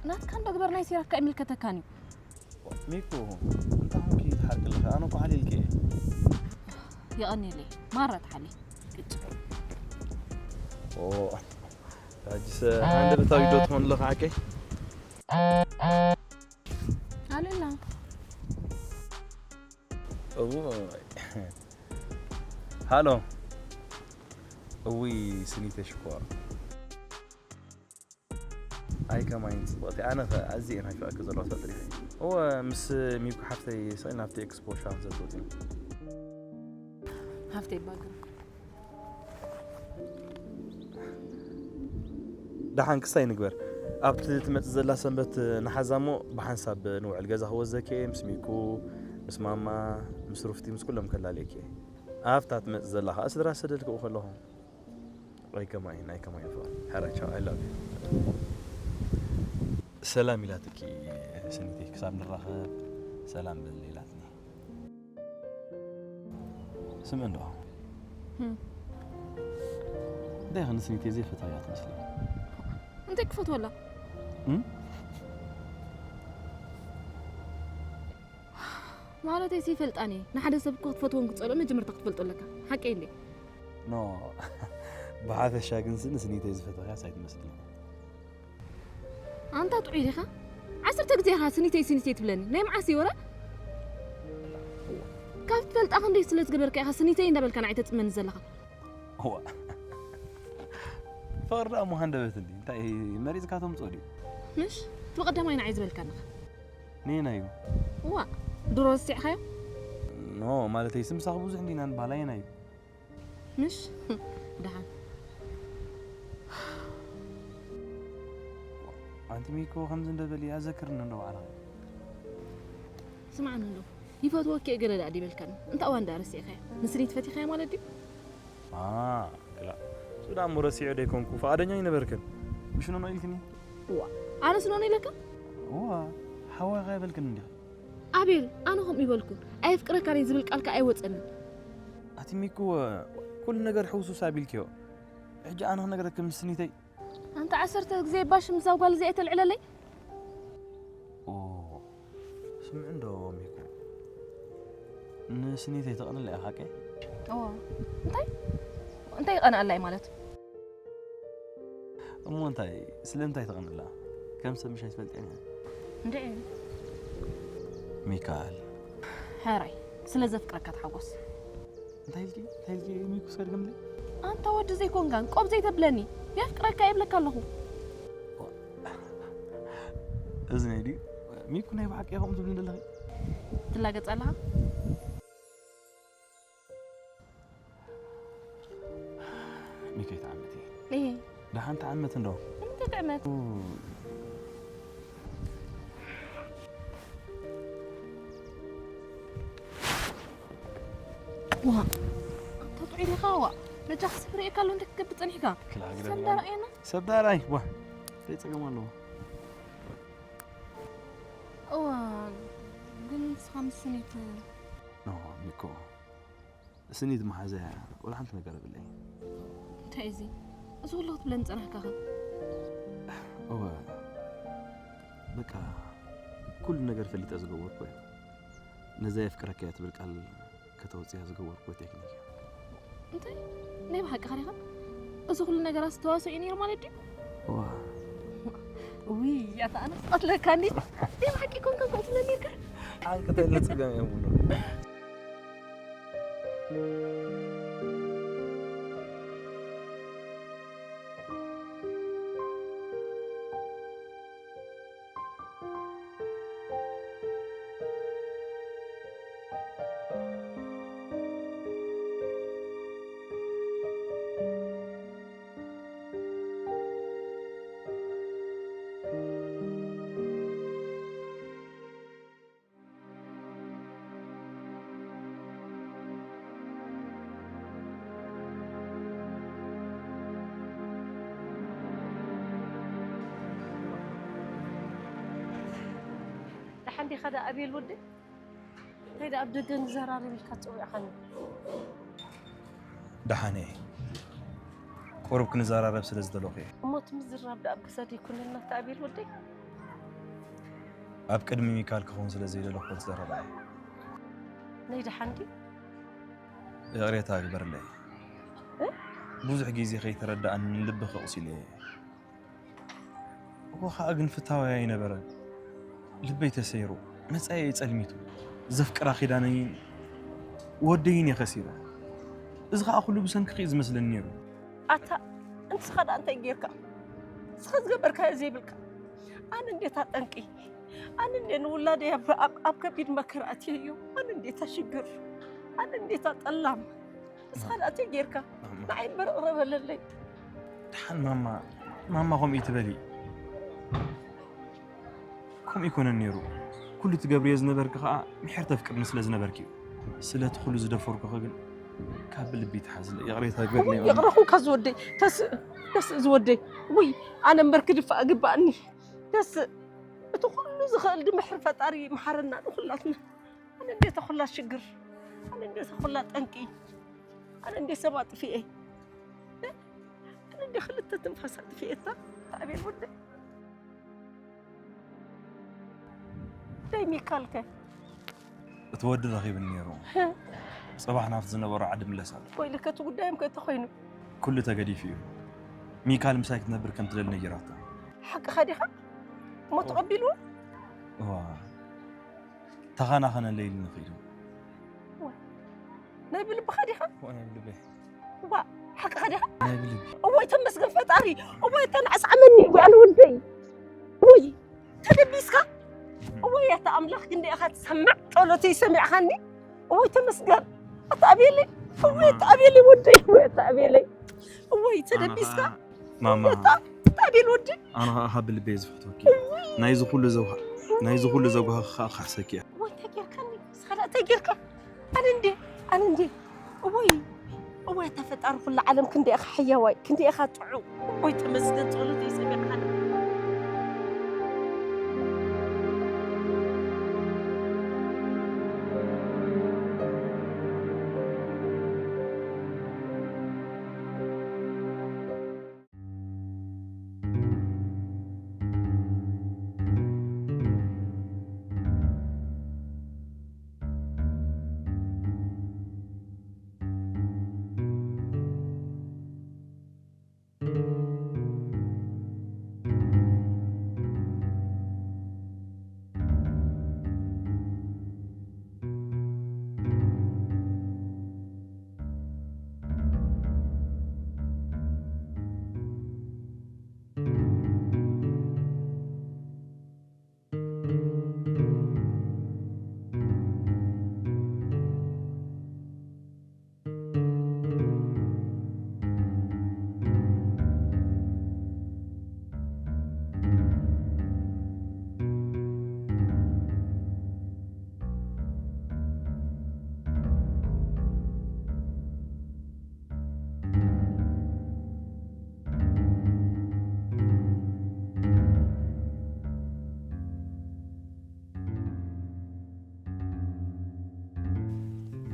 ናትካ እንዶ ግበር ናይ ሲራካ ኣይምልከተካን እዩ። ሚኮ እንታይ ኾንኪ ትሓርቂ ኣለኺ? ኣነ እኮ ሓልየልኪ እየ። የቐንየለይ ማራ ተሓሊ። ኦ ሕጂስ ሃንደበታዊ ዶ ትኾን ኣለኻ ሓቀይ? ኣሉላ እዎ ሃሎ እውይ ስኒተይ ሽኮር። ኣይ ከማይን ጽብቕቲ፣ ኣነ ኸ ኣዝየ እየ ናፊቐኪ ዘለኹ ትፈልጢ ዲኺ? እወ፣ ምስ ሚኩ ሓፍተይ ስቕ ኢልና ኣብቲ ኤክስፖ ሻሂ ክንሰቲ ወጺና። ሃፍተይ ባግር ደሓን ክስታይ ንግበር። ኣብቲ ትመጽእ ዘላ ሰንበት ንሓዛ እሞ ብሓንሳብ ንውዕል። ገዛ ክወዘኪ እየ፣ ምስ ሚኩ፣ ምስ ማማ፣ ምስ ሩፍቲ፣ ምስ ኩሎም ከላልየኪ እየ። ኣብታ ትመጽእ ዘላ ኸኣ ስድራ ሰደድክኡ ከለኹ። ኣይ ከማይን፣ ኣይ ከማይን ፍቕሪ። ሕራይ ቻው፣ I love you። ሰላም ኢላትኪ ስኒተይ፣ ክሳብ ንራኸብ ሰላም በል ኢላትኒ። ስምዒ እንዶ እንታይ ኸ ንስኒተይ ዘይፈትዋ እያ ትመስሊ? እንታይ ክፈትወላ? እም? ማለተይ ዘይፈልጣን እየ። ንሓደ ሰብ እኮ ክትፈትዎን ክትጸልኦ መጀመርታ ክትፈልጦ ኣለካ። ሓቂ እንዴ? ኖ፣ ብሓፈሻ ግን ንስኒተይ ዝፈትዋ እያ ኣይትመስልን። ኣንታ ጥዑይ ዲኻ? ዓሰርተ ግዜ ኢኻ ስኒተይ ስኒተይ ትብለኒ። ናይ መዓስ እዩ ወረ? ካብ ትፈልጣ ክንደይ ስለ ዝገበርካ ኢኻ ስኒተይ እንዳበልካ ንዓይ ተጽመኒ ዘለኻ? እዋ፣ ፍቕሪ ደኣ እሞ ሃንደበት እንዲ እንታይ መሪጽካ ተምጽኦ ድዩ? ምሽ እቲ ብቐዳማይ ንዓይ ዝበልካ ኣለኻ። ነየናይ እዩ? እዋ፣ ድሮ ረሲዕኻዮ? ኖ፣ ማለተይ ስምሳኺ ብዙሕ እንዲና ንባህል ኣየናይ እዩ? ምሽ ደሓን ኣንቲ ሚኮ ከምዚ እንደበሊ ኣዘክርኒ እንዶ ባዕልኺ። ስምዓኒ እንዶ ይፈትወኪ እየ ገለ ደኣ ዲበልካኒ። እንታ እዋን ደኣ ረሲዕካዮ? ንስኒት ፈቲኻዮ ማለት ድዩ? ኣ፣ ክላ እሱ ደኣ እሞ ረሲዑ ደይኮንኩ፣ ፍቓደኛ ኣይነበርክን። ምሽ ኖኖ ኢልክኒ? እዋ፣ ኣነስ ኖኖ ኢለካ? እዋ፣ ሓዋይኻ ኣይበልክን እንዲኻ። ኣቤል፣ ኣነ ከምኡ ይበልኩ። ኣየፍቅረካን እየ ዝብል ቃልካ ኣይወጸንን። ኣቲ ሚኩ፣ ኩሉ ነገር ሕውሱስ ኣቢልክዮ። ሕጂ ኣነ ክነግረኪ ምስ ስኒተይ። ኣንታ ዓሰርተ ግዜ ባሽ ምዛ ጓል እዚኣ ኣይተልዕለለይ። ኦ፣ ስምዒ እንዶ ሚኩ። ንስኒተይ ተቐንለ እያ ሓቀይ? እዎ። እንታይ? እንታይ ይቐንኣላ እዩ ማለት? እሞ እንታይ፣ ስለምንታይ ተቐንላ? ከም ሰብ ምሽ ኣይትፈልጥን እያ። እንድዒ። ሚካኤል። ሕራይ፣ ስለ ዘፍቅረካ ተሓጎስ። እንታይ ኢልኪ? እንታይ ኢልኪ? ሚኩ እስከ ድገምለይ። ኣንታ ወዲ ዘይኮንካን፣ ቆብ ዘይተብለኒ። የፍቅረካ ይብለካ ኣለኹ። እዝነይ ድዩ? ሚኩ ናይ ብሓቂ ኢኹም ትብሊ ዘለኺ? ትላገጽ ኣለኻ? ሚከይ ተዓመቲ። እህ። ደሓን ተዓመት እንዶ። ንምንታይ ትዕመት? ዋ፣ ኣንታ ጥዑይ ዲኻ? ዋ፣ በጃ ክስብ ርእየካ ኣሎ፣ እንታይ ክትገብር ጸኒሕካ? ክላ ግደ ሰብ እንዳረኣየና? ሰብ ዳራይ፣ ዋ። እንታይ ጸገም ኣለዎ? እዋ፣ ግን ንስኻ ምስ ስኒት ኖ፣ ሚኮ። ስኒት መሓዛ እያ፣ ወላ ሓንቲ ነገር የብለይ። እንታይ እዚ? እዚ ኩሉ ክትብለኒ ጸናሕካ ኸ? እወ፣ በቃ፣ ኩሉ ነገር ፈሊጠ ዝገበርኩ እየ። ነዛ የፍቅረካ እየ ትብል ቃል ከተውጽያ ዝገበርኩ ቴክኒክ እዩ። እንታይ? ናይ ብሓቂ ኸሪኻ? እዚ ኩሉ ነገራት ዝተዋስኦ እዩ ነይሩ ማለት ድዩ? እዋ። ውይ፣ ያታ ኣነ ክቐትለካ እንዲ። ናይ ብሓቂ ኮንካ ከምኡ ትብለኒ ነርካ? ዓንቅተለ ጸገም የብሉ። ደሓን ዲኻ ደኣ ኣቤል ወደይ? እንታይ ደኣ ኣብ ደገ ንዘራረብ ኢልካ ጸዊዕኻኒ? ደሓን እየ። ቁሩብ ክንዘራረብ ስለ ዝደለኹ እየ። እሞ እቲ ምዝራብ ደኣ ኣብ ገዛ ደይኮነን ናታ ኣቤል ወደይ? ኣብ ቅድሚ ሚካል ክኸውን ስለ ዘይደለኹ ዝዘረባ እየ። ናይ ደሓን ድዩ? ይቕሬታ ግበርለይ። እ? ብዙሕ ግዜ ከይተረዳእኒ ልብኺ ኣቑሲለ እየ። እኮ ኸኣ ግን ፍታወይ ኣይነበረን። ልበይ ተሰይሩ፣ መጻኢየይ ጸልሚቱ። ዘፍቅራ ኪዳነይን ወደይን እየ ከሲረ። እዚ ኸኣ ኩሉ ብሰንክኺ እዩ ዝመስለኒ ነይሩ። ኣታ እንስኻ ደኣ እንታይ ጌርካ? ንስኻ ዝገበርካዮ ዘይብልካ። ኣነ እንዴታ ጠንቂ? ኣነ እንዴ ንውላደይ ኣብ ኣብ- ኣብ ከቢድ መከራ ኣትየዮ? ኣነ እንዴታ ሽግር? ኣነ እንዴታ ጠላም? ንስኻ ደኣ እንታይ ጌርካ? ማማ። ንዓይ እምበር እቕረ በለለይ። ደሓን ማማ፣ ማማ ከምኡ ይትበሊ። ከምኡ ይኮነን ነይሩ። ኩሉ ትገብርዮ ዝነበርኪ ከኣ ምሕር ተፍቅርኒ ስለ ዝነበርኪ እዩ። ስለቲ ኩሉ ዝደፈርኩኺ ግን ካብ ልቢ ይትሓዝለይ። ይቕሬታ ግበርለይ ማማ። ይቕረ ኩንካ ዝወደይ። ተስእ፣ ተስእ ዝወደይ። ውይ፣ ኣነ እምበር ክድፋእ ግባእኒ። ተስእ፣ እቲ ኩሉ ዝኽእል ድምሕር ፈጣሪ ይምሓረና ንኹላትና። ኣነ እንዴታ ኩላ ሽግር፣ ኣነ እንዴታ ኩላ ጠንቂ፣ ኣነ እንዴ ሰብ ኣጥፊኤ፣ ኣነ እንዴ ክልተ ትንፋስ ኣጥፊኤታ፣ ኣቤል ወደይ። ደይ ሚካልከ? እቲ ወዲ ረኺብኒ ነይሩ። ጽባሕ ናብቲ ዝነበሮ ዓዲ ምለስ ኣሎ። ወይለከ እቲ ጉዳዮም ከ እንተኾይኑ? ኩሉ ተገዲፉ እዩ። ሚካል ምሳይ ክትነብር ከም ትደሊ ነጊራቶ። ሓቅኻ ዲኻ? እሞ ተቐቢልዎ? እዋ፣ ተኻናኸነለይ ኢሉ ንኽኢሉ። ዋ፣ ናይ ብልብኻ ዲኻ? ዋ፣ ናይ ብልበይ። ዋ፣ ሓቅኻ ዲኻ? ናይ ብልቢ። እዋይ ተመስገን ፈጣሪ። እዋይ ተንዓስዓመኒ። እዋይ ኣነ ወደይ። እዋይ ተደቢስካ። እዋይ ኣታ ኣምላኽ ክንደይ ኢኻ ትሰምዕ? ጸሎተይ ሰሚዕኻኒ። እዋይ ተመስገን። ኣታ ኣቤለይ። እዋይ ኣታ ኣቤለይ ወደይ። እዋይ ኣታ ኣቤለይ። እዋይ ተደቢስካ። ኣነ ኸኣ ማማ። እታ ኣቤል ወዲ። ኣነ ኸኣ ካብ ልበይ ዝፈትወኪ። እውይ። ናይዚ ኩሉ ዘውሃ-፣ ናይዚ ኩሉ ዘጓህኻ ክሓሰኪ እያ። እዋይ እንታይ ጌርካኒ? ንስኻ ደኣ እንታይ ጌርካ? ኣነ እንዴ፣ ኣነ እንዴ። እዋይ፣ እዋይ ኣታ ፈጣሪ ኩሉ ዓለም ክንደይ ኢኻ ሓያዋይ፣ ክንደይ ኢኻ ጥዑም። እዋይ ተመስገን ጸሎተይ ሰሚዕካኒ።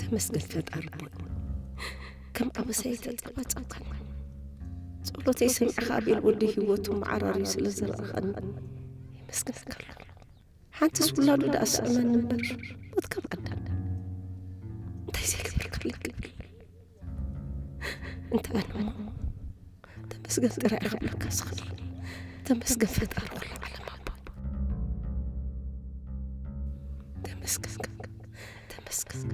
ተመስገን ፈጣሪ ኣቦይ፣ ከም ኣበሳይ ተጸባጸብካኒ። ጸሎተይ ሰሚዕካ ኣቤል ወዲ ህይወቱ መዓራርዩ ስለ ዘርኣኻኒ የመስግነካ ኣለኹ። ሓንትስ ውላዱ ደኣ ስእመኒ እምበር፣ ሞት ካብ ኣዳም እንታይ ዘይገበርካለይ? እንተ ኣነ እሞ ተመስገን ጥራይ ክብለካ ዝኽእል። ተመስገን ፈጣሪ ኩሉ ዓለም ኣቦ። ተመስገን፣ ተመስገን፣